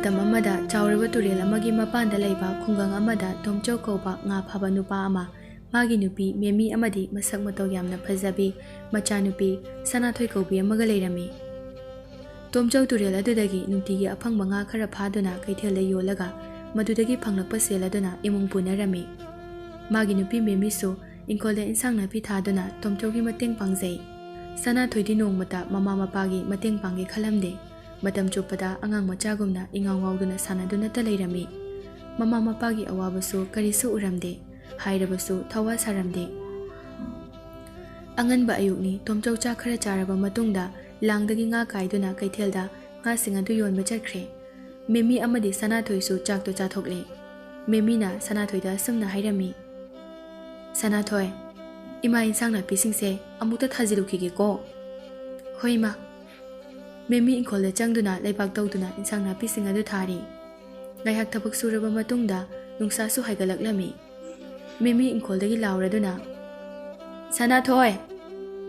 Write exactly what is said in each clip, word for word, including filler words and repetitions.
ꯃꯇꯝ ꯑꯃꯗ ꯆꯥꯎꯔꯕ ꯇꯨꯔꯦꯜ ꯑꯃꯒꯤ ꯃꯄꯥꯟꯗ ꯂꯩꯕ ꯈꯨꯡꯒꯪ ꯑꯃꯗ ꯇꯣꯝꯆꯧ ꯀꯧꯕ ꯉꯥ ꯐꯥꯕ ꯅꯨꯄꯥ ꯑꯃ, ꯃꯥꯒꯤ ꯅꯨꯄꯤ ꯃꯦꯃꯤ ꯑꯃꯗꯤ ꯃꯁꯛ ꯃꯇꯧ ꯌꯥꯝꯅ ꯐꯖꯕꯤ ꯃꯆꯥꯅꯨꯄꯤ ꯁꯅꯥꯊꯣꯏ ꯀꯧꯕꯤ ꯑꯃꯒ ꯂꯩꯔꯝꯃꯤ꯫ ꯇꯣꯝꯆꯧ ꯇꯨꯔꯦꯜ ꯑꯗꯨꯗꯒꯤ ꯅꯨꯡꯇꯤꯒꯤ ꯑꯐꯪꯕ ꯉꯥ ꯈꯔ ꯐꯥꯗꯨꯅ ꯀꯩꯊꯦꯜꯗ ꯌꯣꯜꯂꯒ ꯃꯗꯨꯗꯒꯤ ꯐꯪꯂꯛꯄ ꯁꯦꯜ ꯑꯗꯨꯅ ꯏꯃꯨꯡ ꯄꯨꯅꯔꯝꯃꯤ꯫ ꯃꯥꯒꯤ ꯅꯨꯄꯤ ꯃꯦꯃꯤꯁꯨ ꯏꯪꯈꯣꯜꯗ ꯏꯟꯁꯥꯡ ꯅꯥꯄꯤ ꯊꯥꯗꯨꯅ ꯇꯣꯝꯆꯧꯒꯤ ꯃꯇꯦꯡ ꯄꯥꯡꯖꯩ꯫ ꯁꯅꯥꯊꯣꯏꯗꯤ ꯅꯣꯡꯃꯇ ꯃꯃꯥ ꯃꯄꯥꯒꯤ ꯃꯇꯦꯡ ꯄꯥꯡꯒꯦ ꯈꯜꯂꯝꯗꯦ꯫ ꯃꯇꯝ ꯆꯨꯞꯄꯗ ꯑꯉꯥꯡ ꯃꯆꯥꯒꯨꯝꯅ ꯏꯉꯥꯎ ꯉꯥꯎꯗꯨꯅ ꯁꯥꯟꯅꯗꯨꯅꯇ ꯂꯩꯔꯝꯃꯤ꯫ ꯃꯃꯥ ꯃꯄꯥꯒꯤ ꯑꯋꯥꯕꯁꯨ ꯀꯔꯤꯁꯨ ꯎꯔꯝꯗꯦ꯫ ꯍꯥꯏꯔꯕꯁꯨ ꯊꯋꯥ ꯁꯥꯔꯝꯗꯦ꯫ ꯑꯉꯟꯕ ꯑꯌꯨꯛꯅꯤ, ꯇꯣꯝꯆꯧ ꯆꯥꯛ ꯈꯔ ꯆꯥꯔꯕ ꯃꯇꯨꯡꯗ ꯂꯥꯡꯗꯒꯤ ꯉꯥ ꯀꯥꯏꯗꯨꯅ ꯀꯩꯊꯦꯜꯗ ꯉꯥꯁꯤꯡ ꯑꯗꯨ ꯌꯣꯟꯕ ꯆꯠꯈ꯭ꯔꯦ꯫ ꯃꯦꯃꯤ ꯑꯃꯗꯤ ꯁꯅꯥꯊꯣꯏꯁꯨ ꯆꯥꯛꯇꯣ ꯆꯥꯊꯣꯛꯂꯦ꯫ ꯃꯦꯃꯤꯅ ꯁꯅꯥꯊꯣꯏꯗ ꯑꯁꯨꯝꯅ ꯍꯥꯏꯔꯝꯃꯤ, "ꯁꯅꯥꯊꯣꯏ, ꯏꯃꯥ ꯏꯟꯁꯥꯡ ꯅꯥꯄꯤꯁꯤꯡꯁꯦ ꯑꯃꯨꯛꯇ ꯊꯥꯖꯤꯜꯂꯨꯈꯤꯒꯦꯀꯣ꯫" "ꯍꯣꯏ, ꯏꯃꯥ꯫" ꯃꯦꯃꯤ ꯏꯪꯈꯣꯜꯗ ꯆꯪꯗꯨꯅ ꯂꯩꯕꯥꯛ ꯇꯧꯗꯨꯅ ꯏꯟꯁꯥꯡ ꯅꯥꯄꯤꯁꯤꯡ ꯑꯗꯨ ꯊꯥꯔꯤ꯫ ꯉꯥꯏꯍꯥꯛ ꯊꯕꯛ ꯁꯨꯔꯕ ꯃꯇꯨꯡꯗ ꯅꯨꯡꯁꯥꯁꯨ ꯍꯥꯏꯒꯠꯂꯛꯂꯝꯃꯤ꯫ ꯃꯦꯃꯤ ꯏꯪꯈꯣꯜꯗꯒꯤ ꯂꯥꯎꯔꯗꯨꯅ, "ꯁꯅꯥꯊꯣꯏ!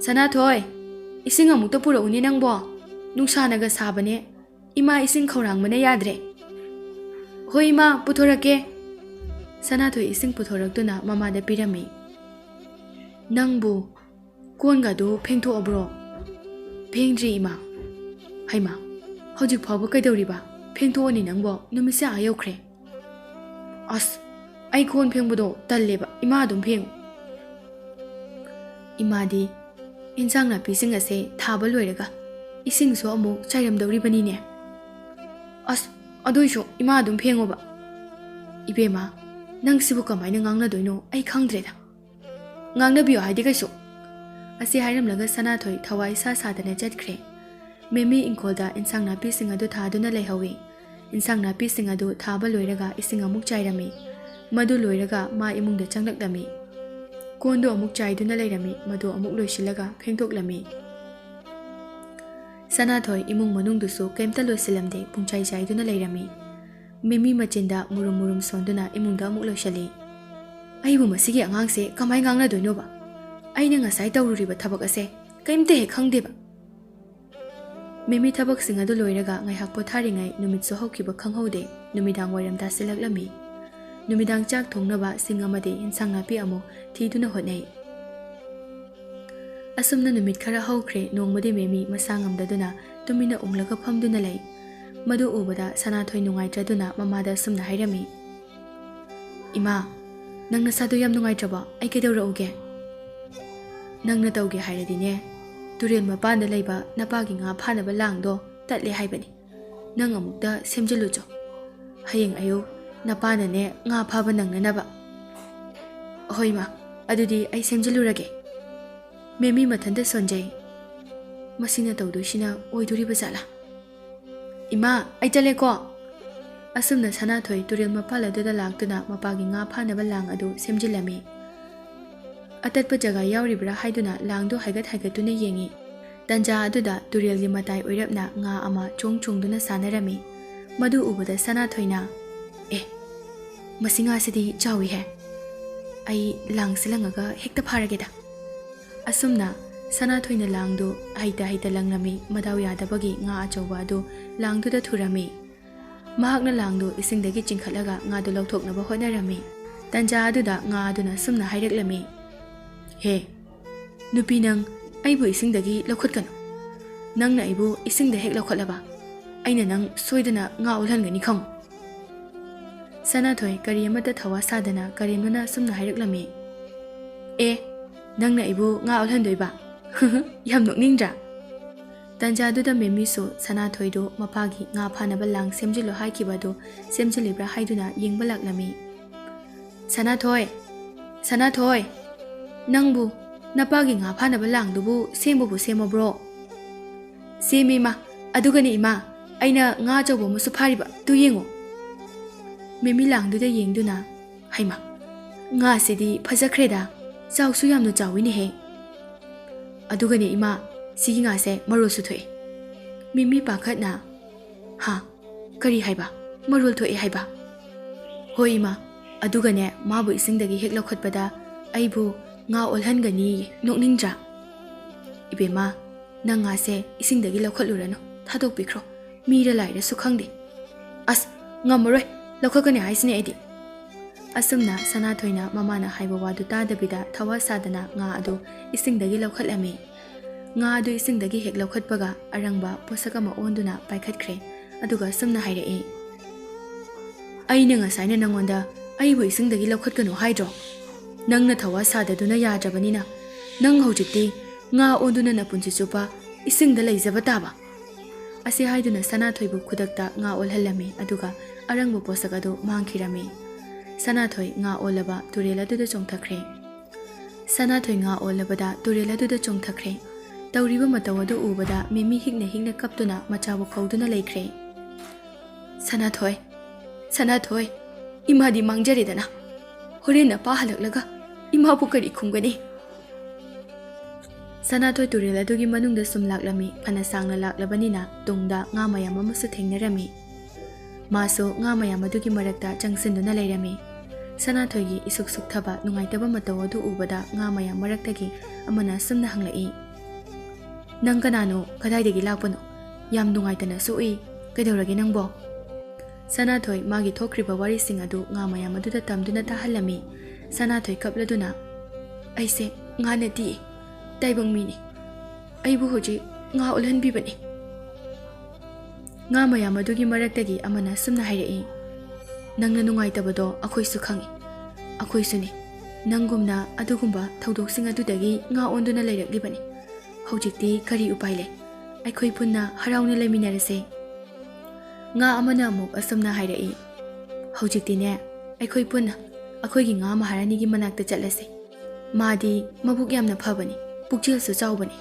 ꯁꯅꯥꯊꯣꯏ! ꯏꯁꯤꯡ ꯑꯃꯨꯛꯇ ꯄꯨꯔꯛꯎꯅꯦ ꯅꯪꯕꯣ꯫ ꯅꯨꯡꯁꯥꯅꯒ ꯁꯥꯕꯅꯦ꯫ ꯏꯃꯥ ꯏꯁꯤꯡ ꯈꯧꯔꯥꯡꯕꯅ ꯌꯥꯗ꯭ꯔꯦ꯫" "ꯍꯣꯏ ꯏꯃꯥ, ꯄꯨꯊꯣꯔꯛꯀꯦ꯫" ꯁꯅꯥꯊꯣꯏ ꯏꯁꯤꯡ ꯄꯨꯊꯣꯔꯛꯇꯨꯅ ꯃꯃꯥꯗ ꯄꯤꯔꯝꯃꯤ꯫ "ꯅꯪꯕꯨ ꯀꯣꯟꯒꯗꯨ ꯐꯦꯡꯊꯣꯛꯑꯕ꯭ꯔꯣ?" "ꯐꯦꯡꯗ꯭ꯔꯤ ꯏꯃꯥ꯫" "ꯍꯩꯃꯥ, ꯍꯧꯖꯤꯛ ꯐꯥꯎꯕ ꯀꯩꯗꯧꯔꯤꯕ? ꯐꯦꯡꯊꯣꯛꯑꯅꯤ ꯅꯪꯕꯣ, ꯅꯨꯃꯤꯠꯁꯦ ꯑꯥ ꯌꯧꯈ꯭ꯔꯦ꯫" "ꯑꯁ, ꯑꯩ ꯀꯣꯟ ꯐꯦꯡꯕꯗꯣ ꯇꯜꯂꯦꯕ, ꯏꯃꯥ ꯑꯗꯨꯝ ꯐꯦꯡꯉꯨ꯫" "ꯏꯃꯥꯗꯤ ꯏꯟꯁꯥꯡ ꯅꯥꯄꯤꯁꯤꯡ ꯑꯁꯦ ꯊꯥꯕ ꯂꯣꯏꯔꯒ ꯏꯁꯤꯡꯁꯨ ꯑꯃꯨꯛ ꯆꯥꯏꯔꯝꯗꯧꯔꯤꯕꯅꯤꯅꯦ꯫" "ꯑꯁ, ꯑꯗꯨꯏꯁꯨ ꯏꯃꯥ ꯑꯗꯨꯝ ꯐꯦꯡꯉꯣꯕ꯫" "ꯏꯕꯦꯝꯃ, ꯅꯪ ꯁꯤꯕꯨ ꯀꯃꯥꯏꯅ ꯉꯥꯡꯅꯗꯣꯏꯅꯣ ꯑꯩ ꯈꯪꯗ꯭ꯔꯦꯗ꯫" "ꯉꯥꯡꯅꯕꯤꯌꯣ ꯍꯥꯏꯗꯤ ꯀꯩꯁꯨ꯫" ꯑꯁꯤ ꯍꯥꯏꯔꯝꯂꯒ ꯁꯅꯥꯊꯣꯏ ꯊꯋꯥꯏ ꯏꯁꯥ ꯁꯥꯗꯅ ꯆꯠꯈ꯭ꯔꯦ꯫ ꯃꯦꯃꯤ ꯏꯪꯈꯣꯜꯗ ꯏꯟꯁꯥꯡ ꯅꯥꯄꯤꯁꯤꯡ ꯑꯗꯨ ꯊꯥꯗꯨꯅ ꯂꯩꯍꯧꯏ꯫ ꯏꯟꯁꯥꯡ ꯅꯥꯄꯤꯁꯤꯡ ꯑꯗꯨ ꯊꯥꯕ ꯂꯣꯏꯔꯒ ꯏꯁꯤꯡ ꯑꯃꯨꯛ ꯆꯥꯏꯔꯝꯃꯤ꯫ ꯃꯗꯨ ꯂꯣꯏꯔꯒ ꯃꯥ ꯏꯃꯨꯡꯗ ꯆꯪꯂꯛꯂꯝꯃꯤ꯫ ꯀꯣꯟꯗꯨ ꯑꯃꯨꯛ ꯆꯥꯏꯗꯨꯅ ꯂꯩꯔꯝꯃꯤ, ꯃꯗꯨ ꯑꯃꯨꯛ ꯂꯣꯏꯁꯤꯜꯂꯒ ꯐꯦꯡꯗꯣꯛꯂꯝꯃꯤ꯫ ꯁꯅꯥꯊꯣꯏ ꯏꯃꯨꯡ ꯃꯅꯨꯡꯗꯨꯁꯨ ꯀꯩꯝꯇ ꯂꯣꯏꯁꯤꯜꯂꯝꯗꯦ, ꯄꯨꯡꯆꯥꯏ ꯆꯥꯏꯗꯨꯅ ꯂꯩꯔꯝꯃꯤ꯫ ꯃꯦꯃꯤ ꯃꯆꯤꯟꯗ ꯃꯨꯔꯨꯝ ꯃꯨꯔꯨꯝ ꯁꯣꯟꯗꯨꯅ ꯏꯃꯨꯡꯗ ꯑꯃꯨꯛ ꯂꯣꯏꯁꯤꯜꯂꯤ꯫ "ꯑꯩꯕꯨ ꯃꯁꯤꯒꯤ ꯑꯉꯥꯡꯁꯦ ꯀꯃꯥꯏ ꯉꯥꯡꯅꯗꯣꯏꯅꯣꯕ? ꯑꯩꯅ ꯉꯁꯥꯏ ꯇꯧꯔꯨꯔꯤꯕ ꯊꯕꯛ ꯑꯁꯦ ꯀꯩꯝꯇ ꯍꯦꯛ ꯈꯪꯗꯦꯕ꯫" ꯃꯦꯃꯤ ꯊꯕꯛꯁꯤꯡ ꯑꯗꯨ ꯂꯣꯏꯔꯒ ꯉꯥꯏꯍꯥꯛ ꯄꯣꯊꯥꯔꯤꯉꯩ ꯅꯨꯃꯤꯠꯁꯨ ꯍꯧꯈꯤꯕ ꯈꯪꯍꯧꯗꯦ꯫ ꯅꯨꯃꯤꯗꯥꯡ ꯋꯥꯏꯔꯝ ꯇꯥꯁꯤꯜꯂꯛꯂꯝꯃꯤ꯫ ꯅꯨꯃꯤꯗꯥꯡ ꯆꯥꯛ ꯊꯣꯡꯅꯕ ꯁꯤꯡ ꯑꯃꯗꯤ ꯏꯟꯁꯥꯡ ꯅꯥꯄꯤ ꯑꯃꯨꯛ ꯊꯤꯗꯨꯅ ꯍꯣꯠꯅꯩ꯫ ꯑꯁꯨꯝꯅ ꯅꯨꯃꯤꯠ ꯈꯔ ꯍꯧꯈ꯭ꯔꯦ꯫ ꯅꯣꯡꯃꯗꯤ ꯃꯦꯃꯤ ꯃꯁꯥ ꯉꯝꯗꯗꯨꯅ ꯇꯨꯃꯤꯟꯅ ꯎꯪꯂꯒ ꯐꯝꯗꯨꯅ ꯂꯩ꯫ ꯃꯗꯨ ꯎꯕꯗ ꯁꯅꯥꯊꯣꯏ ꯅꯨꯡꯉꯥꯏꯇ꯭ꯔꯗꯨꯅ ꯃꯃꯥꯗ ꯑꯁꯨꯝꯅ ꯍꯥꯏꯔꯝꯃꯤ, "ꯏꯃꯥ, ꯅꯪ ꯅꯁꯥꯗꯣ ꯌꯥꯝ ꯅꯨꯡꯉꯥꯏꯇ꯭ꯔꯕꯣ? ꯑꯩ ꯀꯩꯗꯧꯔꯛꯎꯒꯦ?" "ꯅꯪꯅ ꯇꯧꯒꯦ ꯍꯥꯏꯔꯗꯤꯅꯦ, ꯇꯨꯔꯦꯜ ꯃꯄꯥꯟꯗ ꯂꯩꯕ ꯅꯄꯥꯒꯤ ꯉꯥ ꯐꯥꯅꯕ ꯂꯥꯡꯗꯣ ꯇꯠꯂꯦ ꯍꯥꯏꯕꯅꯤ꯫ ꯅꯪ ꯑꯃꯨꯛꯇ ꯁꯦꯝꯖꯤꯜꯂꯨꯆꯣ꯫ ꯍꯌꯦꯡ ꯑꯌꯨꯛ ꯅꯄꯥꯅꯅꯦ ꯉꯥ ꯐꯥꯕ ꯅꯪꯅꯅꯕ꯫" "ꯍꯣꯏ ꯃꯥ, ꯑꯗꯨꯗꯤ ꯑꯩ ꯁꯦꯝꯖꯤꯜꯂꯨꯔꯒꯦ꯫" ꯃꯦꯃꯤ ꯃꯊꯟꯇ ꯁꯣꯟꯖꯩ꯫ ꯃꯁꯤꯅ ꯇꯧꯗꯣꯏꯁꯤꯅ ꯑꯣꯏꯗꯣꯔꯤꯕ ꯖꯥꯠꯂꯥ? "ꯏꯃꯥ, ꯑꯩ ꯆꯠꯂꯦꯀꯣ꯫" ꯑꯁꯨꯝꯅ ꯁꯅꯥꯊꯣꯏ ꯇꯨꯔꯦꯜ ꯃꯄꯥꯜ ꯑꯗꯨꯗ ꯂꯥꯛꯇꯨꯅ ꯃꯄꯥꯒꯤ ꯉꯥ ꯐꯥꯅꯕ ꯂꯥꯡ ꯑꯗꯨ ꯁꯦꯝꯖꯤꯜꯂꯝꯃꯤ꯫ ꯑꯇꯠꯄ ꯖꯒꯥ ꯌꯥꯎꯔꯤꯕ꯭ꯔꯥ ꯍꯥꯏꯗꯨꯅ ꯂꯥꯡꯗꯨ ꯍꯥꯏꯒꯠ ꯍꯥꯏꯒꯠꯇꯨꯅ ꯌꯦꯡꯉꯤ꯫ ꯇꯟꯖꯥ ꯑꯗꯨꯗ ꯇꯨꯔꯦꯜꯒꯤ ꯃꯇꯥꯏ ꯑꯣꯏꯔꯞꯅ ꯉꯥ ꯑꯃ ꯆꯣꯡ ꯆꯣꯡꯗꯨꯅ ꯁꯥꯟꯅꯔꯝꯃꯤ꯫ ꯃꯗꯨ ꯎꯕꯗ ꯁꯅꯥꯊꯣꯏꯅ, "ꯑꯦ, ꯃꯁꯤ ꯉꯥꯁꯤꯗꯤ ꯆꯥꯎꯏꯍꯦ꯫ ꯑꯩ ꯂꯥꯡꯁꯤ ꯂꯪꯉꯒ ꯍꯦꯛꯇ ꯐꯥꯔꯒꯦꯗ꯫" ꯑꯁꯨꯝꯅ ꯁꯅꯥꯊꯣꯏꯅ ꯂꯥꯡꯗꯨ ꯍꯩꯇ ꯍꯩꯇ ꯂꯪꯂꯝꯃꯤ꯫ ꯃꯗꯥꯎ ꯌꯥꯗꯕꯒꯤ ꯉꯥ ꯑꯆꯧꯕ ꯑꯗꯨ ꯂꯥꯡꯗꯨꯗ ꯊꯨꯔꯝꯃꯤ꯫ ꯃꯍꯥꯛꯅ ꯂꯥꯡꯗꯨ ꯏꯁꯤꯡꯗꯒꯤ ꯆꯤꯡꯈꯠꯂꯒ ꯉꯥꯗꯨ ꯂꯧꯊꯣꯛꯅꯕ ꯍꯣꯠꯅꯔꯝꯃꯤ꯫ ꯇꯟꯖꯥ ꯑꯗꯨꯗ ꯉꯥ ꯑꯗꯨꯅ ꯑꯁꯨꯝꯅ ꯍꯥꯏꯔꯛꯂꯝꯃꯤ, "ꯍꯦ, ꯅꯨꯄꯤ ꯅꯪ, ꯑꯩꯕꯨ ꯏꯁꯤꯡꯗꯒꯤ ꯂꯧꯈꯠꯀꯅꯨ꯫ ꯅꯪꯅ ꯑꯩꯕꯨ ꯏꯁꯤꯡꯗ ꯍꯦꯛ ꯂꯧꯈꯠꯂꯕ, ꯑꯩꯅ ꯅꯪ ꯁꯣꯏꯗꯅ ꯉꯥ ꯑꯣꯜꯍꯟꯒꯅꯤ ꯈꯪꯉꯨ꯫" ꯁꯅꯥꯊꯣꯏ ꯀꯔꯤ ꯑꯃꯠꯇ ꯊꯋꯥ ꯁꯥꯗꯅ ꯀꯔꯦꯝꯅꯅ ꯑꯁꯨꯝꯅ ꯍꯥꯏꯔꯛꯂꯝꯃꯤ, "ꯑꯦ, ꯅꯪꯅ ꯑꯩꯕꯨ ꯉꯥ ꯑꯣꯜꯍꯟꯗꯣꯏꯕ? ꯌꯥꯝ ꯅꯣꯛꯅꯤꯡꯗ꯭ꯔꯥ?" ꯇꯟꯖꯥꯗꯨꯗ ꯃꯦꯃꯤꯁꯨ ꯁꯅꯥꯊꯣꯏꯗꯨ ꯃꯄꯥꯒꯤ ꯉꯥ ꯐꯥꯅꯕ ꯂꯥꯡ ꯁꯦꯝꯖꯤꯜꯂꯨ ꯍꯥꯏꯈꯤꯕ ꯑꯗꯨ ꯁꯦꯝꯖꯤꯜꯂꯤꯕ꯭ꯔꯥ ꯍꯥꯏꯗꯨꯅ ꯌꯦꯡꯕ ꯂꯥꯛꯂꯝꯃꯤ꯫ "ꯁꯅꯥꯊꯣꯏ, ꯁꯅꯥꯊꯣꯏ, ꯅꯪꯕꯨ ꯅꯄꯥꯒꯤ ꯉꯥ ꯐꯥꯅꯕ ꯂꯥꯡꯗꯨꯕꯨ ꯁꯦꯝꯕꯕꯨ ꯁꯦꯝꯃꯕ꯭ꯔꯣ?" "ꯁꯦꯝꯃꯦ ꯏꯃꯥ, ꯑꯗꯨꯒꯅꯦ ꯏꯃꯥ, ꯑꯩꯅ ꯉꯥ ꯑꯆꯧꯕ ꯑꯃꯁꯨ ꯐꯥꯔꯤꯕ, ꯇꯨ ꯌꯦꯡꯉꯨ꯫" ꯃꯦꯃꯤ ꯂꯥꯡꯗꯨꯗ ꯌꯦꯡꯗꯨꯅ, "ꯍꯩꯃꯥ, ꯉꯥꯁꯤꯗꯤ ꯐꯖꯈ꯭ꯔꯦꯗ, ꯆꯥꯎꯁꯨ ꯌꯥꯝꯅ ꯆꯥꯎꯋꯤꯅꯦꯍꯦ꯫ ꯑꯗꯨꯒꯅꯦ ꯏꯃꯥ, ꯁꯤꯒꯤ ꯉꯥꯁꯦ ꯃꯔꯣꯜꯁꯨ ꯊꯣꯛꯑꯦ꯫" ꯃꯦꯃꯤ ꯄꯥꯈꯠꯅ, "ꯍꯥ? ꯀꯔꯤ ꯍꯥꯏꯕ? ꯃꯔꯣꯜ ꯊꯣꯛꯑꯦ ꯍꯥꯏꯕ?" "ꯍꯣꯏ ꯏꯃꯥ, ꯑꯗꯨꯒꯅꯦ ꯃꯥꯕꯨ ꯏꯁꯤꯡꯗꯒꯤ ꯍꯦꯛ ꯂꯧꯈꯠꯄꯗ ꯑꯩꯕꯨ ꯉꯥ ꯑꯣꯜꯍꯟꯒꯅꯤꯌꯦ, ꯅꯣꯛꯅꯤꯡꯗ꯭ꯔꯥ?" "ꯏꯕꯦꯝꯃ, "ꯅꯪ ꯉꯥꯁꯦ ꯏꯁꯤꯡꯗꯒꯤ ꯂꯧꯈꯠꯂꯨꯔꯅꯨ, ꯊꯥꯗꯣꯛꯄꯤꯈ꯭ꯔꯣ꯫ ꯃꯤꯔ ꯂꯥꯏꯔꯁꯨ ꯈꯪꯗꯦ꯫" "ꯑꯁ, ꯉꯝꯃꯔꯣꯏ, ꯂꯧꯈꯠꯀꯅꯤ ꯍꯥꯏꯁꯤꯅꯦ ꯑꯩꯗꯤ꯫" ꯑꯁꯨꯝꯅ ꯁꯅꯥꯊꯣꯏꯅ ꯃꯃꯥꯅ ꯍꯥꯏꯕ ꯋꯥꯗꯨ ꯇꯥꯗꯕꯤꯗ ꯊꯋꯥ ꯁꯥꯗꯅ ꯉꯥ ꯑꯗꯨ ꯏꯁꯤꯡꯗꯒꯤ ꯂꯧꯈꯠꯂꯝꯃꯤ꯫ ꯉꯥ ꯑꯗꯨ ꯏꯁꯤꯡꯗꯒꯤ ꯍꯦꯛ ꯂꯧꯈꯠꯄꯒ ꯑꯔꯪꯕ ꯄꯣꯠꯁꯛ ꯑꯃ ꯑꯣꯟꯗꯨꯅ ꯄꯥꯏꯈꯠꯈ꯭ꯔꯦ꯫ ꯑꯗꯨꯒ ꯑꯁꯨꯝꯅ ꯍꯥꯏꯔꯛꯏ, "ꯑꯩꯅ ꯉꯁꯥꯏꯅ ꯅꯪꯉꯣꯟꯗ ꯑꯩꯕꯨ ꯏꯁꯤꯡꯗꯒꯤ ꯂꯧꯈꯠꯀꯅꯨ ꯍꯥꯏꯗ꯭ꯔꯣ? ꯅꯪꯅ ꯊꯋꯥ ꯁꯥꯗꯗꯨꯅ ꯌꯥꯗ꯭ꯔꯕꯅꯤꯅ, ꯅꯪ ꯍꯧꯖꯤꯛꯇꯤ ꯉꯥ ꯑꯣꯟꯗꯨꯅ ꯅꯄꯨꯟꯁꯤ ꯆꯨꯞꯄ ꯏꯁꯤꯡꯗ ꯂꯩꯖꯕ ꯇꯥꯕ꯫" ꯑꯁꯤ ꯍꯥꯏꯗꯨꯅ ꯁꯅꯥꯊꯣꯏꯕꯨ ꯈꯨꯗꯛꯇ ꯉꯥ ꯑꯣꯜꯍꯜꯂꯝꯃꯤ, ꯑꯗꯨꯒ ꯑꯔꯪꯕ ꯄꯣꯠꯁꯛ ꯑꯗꯨ ꯃꯥꯡꯈꯤꯔꯝꯃꯤ꯫ ꯁꯅꯥꯊꯣꯏ ꯉꯥ ꯑꯣꯜꯂꯕ ꯇꯨꯔꯦꯜ ꯑꯗꯨꯗ ꯆꯣꯡꯊꯈ꯭ꯔꯦ꯫ ꯁꯅꯥꯊꯣꯏ ꯉꯥ ꯑꯣꯜꯂꯕꯗ ꯇꯨꯔꯦꯜ ꯑꯗꯨꯗ ꯆꯣꯡꯊꯈ꯭ꯔꯦ꯫ ꯇꯧꯔꯤꯕ ꯃꯇꯧ ꯑꯗꯨ ꯎꯕꯗ ꯃꯦꯃꯤ ꯍꯤꯛꯅ ꯍꯤꯛꯅ ꯀꯞꯇꯨꯅ ꯃꯆꯥꯕꯨ ꯀꯧꯗꯨꯅ ꯂꯩꯈ꯭ꯔꯦ꯫ "ꯁꯅꯥꯊꯣꯏ, ꯁꯅꯥꯊꯣꯏ, ꯏꯃꯥꯗꯤ ꯃꯥꯡꯖꯔꯦꯗꯅ꯫ ꯍꯣꯔꯦꯟ ꯅꯄꯥ ꯍꯜꯂꯛꯂꯒ ꯏꯃꯥꯕꯨ ꯀꯔꯤ ꯈꯨꯝꯒꯅꯤ?" ꯁꯅꯥꯊꯣꯏ ꯇꯨꯔꯦꯜ ꯑꯗꯨꯒꯤ ꯃꯅꯨꯡꯗ ꯁꯨꯝ ꯂꯥꯛꯂꯝꯃꯤ꯫ ꯐꯅ ꯁꯥꯡꯅ ꯂꯥꯛꯂꯕꯅꯤꯅ ꯇꯨꯡꯗ ꯉꯥ ꯃꯌꯥꯝ ꯑꯃꯁꯨ ꯊꯦꯡꯅꯔꯝꯃꯤ꯫ ꯃꯥꯁꯨ ꯉꯥ ꯃꯌꯥꯝ ꯑꯗꯨꯒꯤ ꯃꯔꯛꯇ ꯆꯪꯁꯤꯟꯗꯨꯅ ꯂꯩꯔꯝꯃꯤ꯫ ꯁꯅꯥꯊꯣꯏꯒꯤ ꯏꯁꯨꯛ ꯁꯨꯛꯊꯕ ꯅꯨꯡꯉꯥꯏꯇꯕ ꯃꯇꯧ ꯑꯗꯨ ꯎꯕꯗ ꯉꯥ ꯃꯌꯥꯝ ꯃꯔꯛꯇꯒꯤ ꯑꯃꯅ ꯑꯁꯨꯝꯅ ꯍꯪꯂꯛꯏ, "ꯅꯪ ꯀꯅꯥꯅꯣ? ꯀꯗꯥꯏꯗꯒꯤ ꯂꯥꯛꯄꯅꯣ? ꯌꯥꯝ ꯅꯨꯡꯉꯥꯏꯇꯅꯁꯨ ꯎꯏ꯫ ꯀꯩꯗꯧꯔꯒꯦ ꯅꯪꯕꯣ?" ꯁꯅꯥꯊꯣꯏ ꯃꯥꯒꯤ ꯊꯣꯛꯈ꯭ꯔꯤꯕ ꯋꯥꯔꯤꯁꯤꯡ ꯑꯗꯨ ꯉꯥ ꯃꯌꯥꯝ ꯑꯗꯨꯗ ꯇꯝꯗꯨꯅ ꯇꯥꯍꯜꯂꯝꯃꯤ꯫ ꯁꯅꯥꯊꯣꯏ ꯀꯞꯂꯗꯨꯅ, "ꯑꯩꯁꯦ ꯉꯥ ꯅꯠꯇꯤꯌꯦ, ꯇꯥꯏꯕꯪ ꯃꯤꯅꯤ꯫ ꯑꯩꯕꯨ ꯍꯧꯖꯤꯛ ꯉꯥ ꯑꯣꯜꯍꯟꯕꯤꯕꯅꯤ꯫" ꯉꯥ ꯃꯌꯥꯝ ꯑꯗꯨꯒꯤ ꯃꯔꯛꯇꯒꯤ ꯑꯃꯅ ꯑꯁꯨꯝꯅ ꯍꯥꯏꯔꯛꯏ, "ꯅꯪꯅ ꯅꯨꯡꯉꯥꯏꯇꯕꯗꯣ ꯑꯩꯈꯣꯏꯁꯨ ꯈꯪꯏ꯫ ꯑꯩꯈꯣꯏꯁꯨꯅꯤ ꯅꯪꯒꯨꯝꯅ ꯑꯗꯨꯒꯨꯝꯕ ꯊꯧꯗꯣꯛꯁꯤꯡ ꯑꯗꯨꯗꯒꯤ ꯉꯥ ꯑꯣꯟꯗꯨꯅ ꯂꯩꯔꯛꯂꯤꯕꯅꯤ꯫ ꯍꯧꯖꯤꯛꯇꯤ ꯀꯔꯤ ꯎꯄꯥꯏ ꯂꯩ? ꯑꯩꯈꯣꯏ ꯄꯨꯟꯅ ꯍꯔꯥꯎꯅ ꯂꯩꯃꯤꯟꯅꯔꯁꯦ꯫" ꯉꯥ ꯑꯃꯅ ꯑꯃꯨꯛ ꯑꯁꯨꯝꯅ ꯍꯥꯏꯔꯛꯏ, "ꯍꯧꯖꯤꯛꯇꯤꯅꯦ, ꯑꯩꯈꯣꯏ ꯄꯨꯟꯅ ꯑꯩꯈꯣꯏꯒꯤ ꯉꯥ ꯃꯍꯥꯔꯥꯅꯤꯒꯤ ꯃꯅꯥꯛꯇ ꯆꯠꯂꯁꯤ꯫ ꯃꯥꯗꯤ ꯃꯕꯨꯛ ꯌꯥꯝꯅ ꯐꯕꯅꯤ, ꯄꯨꯛꯆꯦꯜꯁꯨ ꯆꯥꯎꯕꯅꯤ꯫"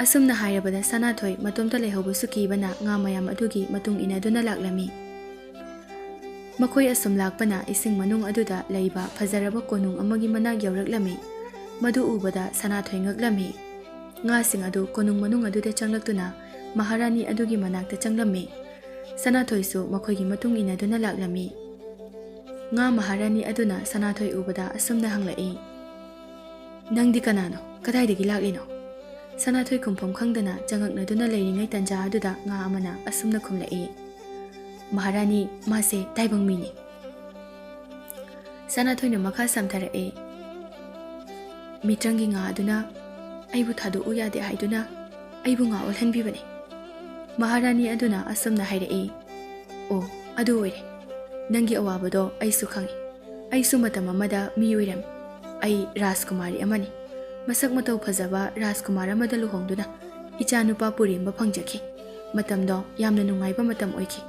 ꯑꯁꯨꯝꯅ ꯍꯥꯏꯔꯕꯗ ꯁꯅꯥꯊꯣꯏ ꯃꯇꯣꯝꯇ ꯂꯩꯍꯧꯕꯁꯨ ꯀꯤꯕꯅ ꯉꯥ ꯃꯌꯥꯝ ꯑꯗꯨꯒꯤ ꯃꯇꯨꯡ ꯏꯟꯅꯗꯨꯅ ꯂꯥꯛꯂꯝꯃꯤ꯫ ꯃꯈꯣꯏ ꯑꯁꯨꯝ ꯂꯥꯛꯄꯅ ꯏꯁꯤꯡ ꯃꯅꯨꯡ ꯑꯗꯨꯗ ꯂꯩꯕ ꯐꯖꯔꯕ ꯀꯣꯅꯨꯡ ꯑꯃꯒꯤ ꯃꯅꯥꯛ ꯌꯧꯔꯛꯂꯝꯃꯤ꯫ ꯃꯗꯨ ꯎꯕꯗ ꯁꯅꯥꯊꯣꯏ ꯉꯛꯂꯝꯃꯤ꯫ ꯉꯥꯁꯤꯡ ꯑꯗꯨ ꯀꯣꯅꯨꯡ ꯃꯅꯨꯡ ꯑꯗꯨꯗ ꯆꯪꯂꯛꯇꯨꯅ ꯃꯍꯥꯔꯥꯅꯤ ꯑꯗꯨꯒꯤ ꯃꯅꯥꯛꯇ ꯆꯪꯂꯝꯃꯤ꯫ ꯁꯅꯥꯊꯣꯏꯁꯨ ꯃꯈꯣꯏꯒꯤ ꯃꯇꯨꯡ ꯏꯟꯅꯗꯨꯅ ꯂꯥꯛꯂꯝꯃꯤ꯫ ꯉꯥ ꯃꯍꯥꯔꯥꯅꯤ ꯑꯗꯨꯅ ꯁꯅꯥꯊꯣꯏ ꯎꯕꯗ ꯑꯁꯨꯝꯅ ꯍꯪꯂꯛꯏ, "ꯅꯪꯗꯤ ꯀꯅꯥꯅꯣ? ꯀꯗꯥꯏꯗꯒꯤ ꯂꯥꯛꯂꯤꯅꯣ?" ꯁꯅꯥꯊꯣꯏ ꯈꯨꯝꯐꯝ ꯈꯪꯗꯅ ꯆꯉꯛꯅꯗꯨꯅ ꯂꯩꯔꯤꯉꯩ ꯇꯟꯖꯥ ꯑꯗꯨꯗ ꯉꯥ ꯑꯃꯅ ꯑꯁꯨꯝꯅ ꯈꯨꯝꯂꯛꯏ, "ꯃꯍꯥꯔꯥꯅꯤ, ꯃꯥꯁꯦ ꯇꯥꯏꯕꯪ ꯃꯤꯅꯤ꯫" ꯁꯅꯥꯊꯣꯏꯅ ꯃꯈꯥ ꯁꯝꯊꯔꯛꯏ, "ꯃꯤꯇ꯭ꯔꯪꯒꯤ ꯉꯥ ꯑꯗꯨꯅ ꯑꯩꯕꯨ ꯊꯥꯗꯣꯛꯎ ꯌꯥꯗꯦ ꯍꯥꯏꯗꯨꯅ ꯑꯩꯕꯨ ꯉꯥ ꯑꯣꯜꯍꯟꯕꯤꯕꯅꯤ꯫" ꯃꯍꯥꯔꯥꯅꯤ ꯑꯗꯨꯅ ꯑꯁꯨꯝꯅ ꯍꯥꯏꯔꯛꯏ, "ꯑꯣ, ꯑꯗꯨ ꯑꯣꯏꯔꯦ꯫ ꯅꯪꯒꯤ ꯑꯋꯥꯕꯗꯣ ꯑꯩꯁꯨ ꯈꯪꯏ꯫ ꯑꯩꯁꯨ ꯃꯇꯝ ꯑꯃꯗ ꯃꯤ ꯑꯣꯏꯔꯝꯃꯤ꯫ ꯑꯩ ꯔꯥꯖꯀꯨꯃꯥꯔꯤ ꯑꯃꯅꯤ꯫ ꯃꯁꯛ ꯃꯇꯧ ꯐꯖꯕ ꯔꯥꯖꯀꯨꯃꯥꯔ ꯑꯃꯗ ꯂꯨꯍꯣꯡꯗꯨꯅ ꯏꯆꯥ ꯅꯨꯄꯥ ꯄꯨꯔꯦꯝꯕ ꯐꯪꯖꯈꯤ꯫ ꯃꯇꯝꯗꯣ ꯌꯥꯝꯅ ꯅꯨꯡꯉꯥꯏꯕ ꯃꯇꯝ ꯑꯣꯏꯈꯤ꯫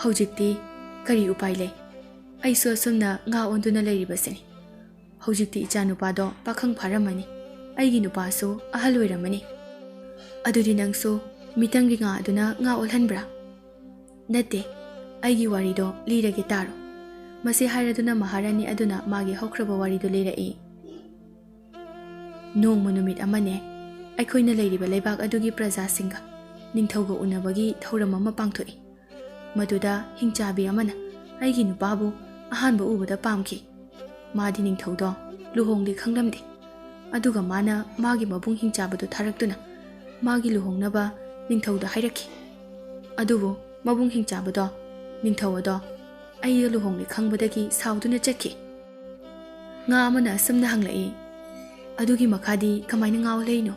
ꯍꯧꯖꯤꯛꯇꯤ ꯀꯔꯤ ꯎꯄꯥꯏ ꯂꯩ? ꯑꯩꯁꯨ ꯑꯁꯨꯝꯅ ꯉꯥ ꯑꯣꯟꯗꯨꯅ ꯂꯩꯔꯤꯕꯁꯤꯅꯤ꯫ ꯍꯧꯖꯤꯛꯇꯤ ꯏꯆꯥ ꯅꯨꯄꯥꯗꯣ ꯄꯥꯈꯪ ꯐꯥꯔꯝꯃꯅꯤ꯫ ꯑꯩꯒꯤ ꯅꯨꯄꯥꯁꯨ ꯑꯍꯜ ꯑꯣꯏꯔꯝꯃꯅꯤ꯫" "ꯑꯗꯨꯗꯤ ꯅꯪꯁꯨ ꯃꯤꯇ꯭ꯔꯪꯒꯤ ꯉꯥ ꯑꯗꯨꯅ ꯉꯥ ꯑꯣꯜꯍꯟꯕ꯭ꯔꯥ?" "ꯅꯠꯇꯦ, ꯑꯩꯒꯤ ꯋꯥꯔꯤꯗꯣ ꯂꯤꯔꯒꯦ ꯇꯥꯔꯣ꯫" ꯃꯁꯤ ꯍꯥꯏꯔꯗꯨꯅ ꯃꯍꯥꯔꯥꯅꯤ ꯑꯗꯨꯅ ꯃꯥꯒꯤ ꯍꯧꯈ꯭ꯔꯕ ꯋꯥꯔꯤꯗꯨ ꯂꯤꯔꯛꯏ꯫ "ꯅꯣꯡꯃ ꯅꯨꯃꯤꯠ ꯑꯃꯅꯦ, ꯑꯩꯈꯣꯏꯅ ꯂꯩꯔꯤꯕ ꯂꯩꯕꯥꯛ ꯑꯗꯨꯒꯤ ꯄ꯭ꯔꯖꯥꯁꯤꯡꯒ ꯅꯤꯡꯊꯧꯒ ꯎꯅꯕꯒꯤ ꯊꯧꯔꯝ ꯑꯃ ꯄꯥꯡꯊꯣꯛꯏ꯫ ꯃꯗꯨꯗ ꯍꯤꯡꯆꯥꯕꯤ ꯑꯃꯅ ꯑꯩꯒꯤ ꯅꯨꯄꯥꯕꯨ ꯑꯍꯥꯟꯕ ꯎꯕꯗ ꯄꯥꯝꯈꯤ꯫ ꯃꯥꯗꯤ ꯅꯤꯡꯊꯧꯗꯣ ꯂꯨꯍꯣꯡꯂꯦ ꯈꯪꯂꯝꯗꯦ꯫ ꯑꯗꯨꯒ ꯃꯥꯅ ꯃꯥꯒꯤ ꯃꯕꯨꯡ ꯍꯤꯡꯆꯥꯕꯗꯨ ꯊꯥꯔꯛꯇꯨꯅ ꯃꯥꯒꯤ ꯂꯨꯍꯣꯡꯅꯕ ꯅꯤꯡꯊꯧꯗ ꯍꯥꯏꯔꯛꯈꯤ꯫ ꯑꯗꯨꯕꯨ ꯃꯕꯨꯡ ꯍꯤꯡꯆꯥꯕꯗꯣ ꯅꯤꯡꯊꯧ ꯑꯗꯣ ꯑꯩꯒ ꯂꯨꯍꯣꯡꯂꯦ ꯈꯪꯕꯗꯒꯤ ꯁꯥꯎꯗꯨꯅ ꯆꯠꯈꯤ꯫" ꯉꯥ ꯑꯃꯅ ꯑꯁꯨꯝꯅ ꯍꯪꯂꯛꯏ, "ꯑꯗꯨꯒꯤ ꯃꯈꯥꯗꯤ ꯀꯃꯥꯏꯅ ꯉꯥ ꯑꯣꯜꯍꯩꯅꯣ?"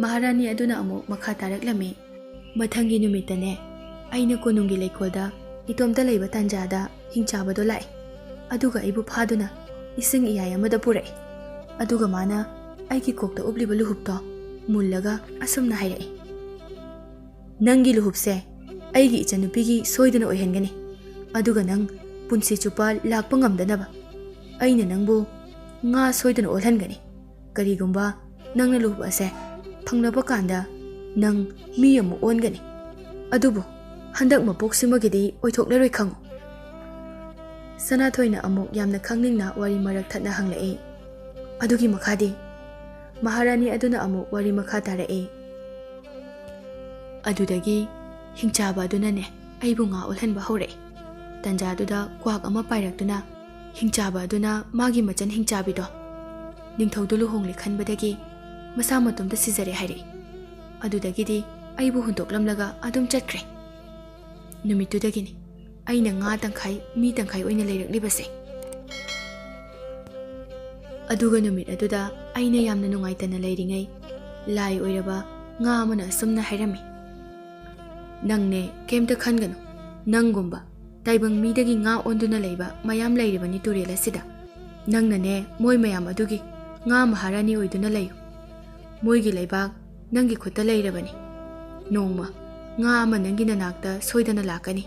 ꯃꯍꯥꯔꯥꯅꯤ ꯑꯗꯨꯅ ꯑꯃꯨꯛ ꯃꯈꯥ ꯇꯥꯔꯛꯂꯝꯃꯤ, "ꯃꯊꯪꯒꯤ ꯅꯨꯃꯤꯠꯇꯅꯦ, ꯑꯩꯅ ꯀꯣꯅꯨꯡꯒꯤ ꯂꯩꯀꯣꯜꯗ ꯏꯇꯣꯝꯇ ꯂꯩꯕ ꯇꯥꯟꯖꯥꯗ ꯍꯤꯡꯆꯥꯕꯗꯣ ꯂꯥꯛꯏ꯫ ꯑꯗꯨꯒ ꯑꯩꯕꯨ ꯐꯥꯗꯨꯅ ꯏꯁꯤꯡ ꯏꯌꯥꯏ ꯑꯃꯗ ꯄꯨꯔꯛꯏ꯫ ꯑꯗꯨꯒ ꯃꯥꯅ ꯑꯩꯒꯤ ꯀꯣꯛꯇ ꯎꯞꯂꯤꯕ ꯂꯨꯍꯨꯞꯇꯣ ꯃꯨꯜꯂꯒ ꯑꯁꯨꯝꯅ ꯍꯥꯏꯔꯛꯏ, 'ꯅꯪꯒꯤ ꯂꯨꯍꯨꯞꯁꯦ ꯑꯩꯒꯤ ꯏꯆꯟꯅꯨꯄꯤꯒꯤ ꯁꯣꯏꯗꯅ ꯑꯣꯏꯍꯟꯒꯅꯤ꯫ ꯑꯗꯨꯒ ꯅꯪ ꯄꯨꯟꯁꯤ ꯆꯨꯞꯄ ꯂꯥꯛꯄ ꯉꯝꯗꯅꯕ ꯑꯩꯅ ꯅꯪꯕꯨ ꯉꯥ ꯁꯣꯏꯗꯅ ꯑꯣꯜꯍꯟꯒꯅꯤ꯫ ꯀꯔꯤꯒꯨꯝꯕ ꯅꯪꯅ ꯂꯨꯍꯨꯞ ꯑꯁꯦ ꯐꯪꯂꯕ ꯀꯥꯟꯗ ꯅꯪ ꯃꯤ ꯑꯃꯨꯛ ꯑꯣꯟꯒꯅꯤ꯫ ꯑꯗꯨꯕꯨ ꯍꯟꯗꯛ ꯃꯄꯣꯛꯁꯤꯃꯒꯤꯗꯤ ꯑꯣꯏꯊꯣꯛꯂꯔꯣꯏ ꯈꯪꯉꯨ꯫'" ꯁꯅꯥꯊꯣꯏꯅ ꯑꯃꯨꯛ ꯌꯥꯝꯅ ꯈꯪꯅꯤꯡꯅ ꯋꯥꯔꯤ ꯃꯔꯛ ꯊꯠꯅ ꯍꯪꯂꯛꯏ, "ꯑꯗꯨꯒꯤ ꯃꯈꯥꯗꯤ?" ꯃꯍꯥꯔꯥꯅꯤ ꯑꯗꯨꯅ ꯑꯃꯨꯛ ꯋꯥꯔꯤ ꯃꯈꯥ ꯇꯥꯔꯛꯏ, "ꯑꯗꯨꯗꯒꯤ ꯍꯤꯡꯆꯥꯕ ꯑꯗꯨꯅꯅꯦ ꯑꯩꯕꯨ ꯉꯥ ꯑꯣꯜꯍꯟꯕ ꯍꯧꯔꯛꯏ꯫ ꯇꯟꯖꯥꯗꯨꯗ ꯀ꯭ꯋꯥꯛ ꯑꯃ ꯄꯥꯏꯔꯛꯇꯨꯅ ꯍꯤꯡꯆꯥꯕ ꯑꯗꯨꯅ ꯃꯥꯒꯤ ꯃꯆꯟ ꯍꯤꯡꯆꯥꯕꯤꯗꯣ ꯅꯤꯡꯊꯧꯗꯨ ꯂꯨꯍꯣꯡꯂꯦ ꯈꯟꯕꯗꯒꯤ ꯃꯁꯥ ꯃꯇꯣꯝꯇ ꯁꯤꯖꯔꯦ ꯍꯥꯏꯔꯛꯏ꯫ ꯑꯗꯨꯗꯒꯤꯗꯤ ꯑꯩꯕꯨ ꯍꯨꯟꯗꯣꯛꯂꯝꯂꯒ ꯑꯗꯨꯝ ꯆꯠꯈ꯭ꯔꯦ꯫ ꯅꯨꯃꯤꯠꯇꯨꯗꯒꯤꯅꯤ ꯑꯩꯅ ꯉꯥ ꯇꯪꯈꯥꯏ, ꯃꯤ ꯇꯪꯈꯥꯏ ꯑꯣꯏꯅ ꯂꯩꯔꯛꯂꯤꯕꯁꯦ꯫ ꯑꯗꯨꯒ ꯅꯨꯃꯤꯠ ꯑꯗꯨꯗ ꯑꯩꯅ ꯌꯥꯝꯅ ꯅꯨꯡꯉꯥꯏꯇꯅ ꯂꯩꯔꯤꯉꯩ, ꯂꯥꯏ ꯑꯣꯏꯔꯕ ꯉꯥ ꯑꯃꯅ ꯑꯁꯨꯝꯅ ꯍꯥꯏꯔꯝꯃꯤ, "ꯅꯪꯅꯦ ꯀꯩꯝꯇ ꯈꯟꯒꯅꯨ, ꯅꯪꯒꯨꯝꯕ ꯇꯥꯏꯕꯪ ꯃꯤꯗꯒꯤ ꯉꯥ ꯑꯣꯟꯗꯨꯅ ꯂꯩꯕ ꯃꯌꯥꯝ ꯂꯩꯔꯤꯕꯅꯤ ꯇꯨꯔꯦꯜ ꯑꯁꯤꯗ꯫ ꯅꯪꯅꯅꯦ ꯃꯣꯏ ꯃꯌꯥꯝ ꯑꯗꯨꯒꯤ ꯉꯥ ꯃꯍꯥꯔꯥꯅꯤ ꯑꯣꯏꯗꯨꯅ ꯂꯩꯌꯨ꯫ ꯃꯣꯏꯒꯤ ꯂꯩꯕꯥꯛ ꯅꯪꯒꯤ ꯈꯨꯠꯇ ꯂꯩꯔꯕꯅꯤ꯫ ꯅꯣꯡꯃ ꯉꯥ ꯑꯃ ꯅꯪꯒꯤ ꯅꯅꯥꯛꯇ ꯁꯣꯏꯗꯅ ꯂꯥꯛꯀꯅꯤ꯫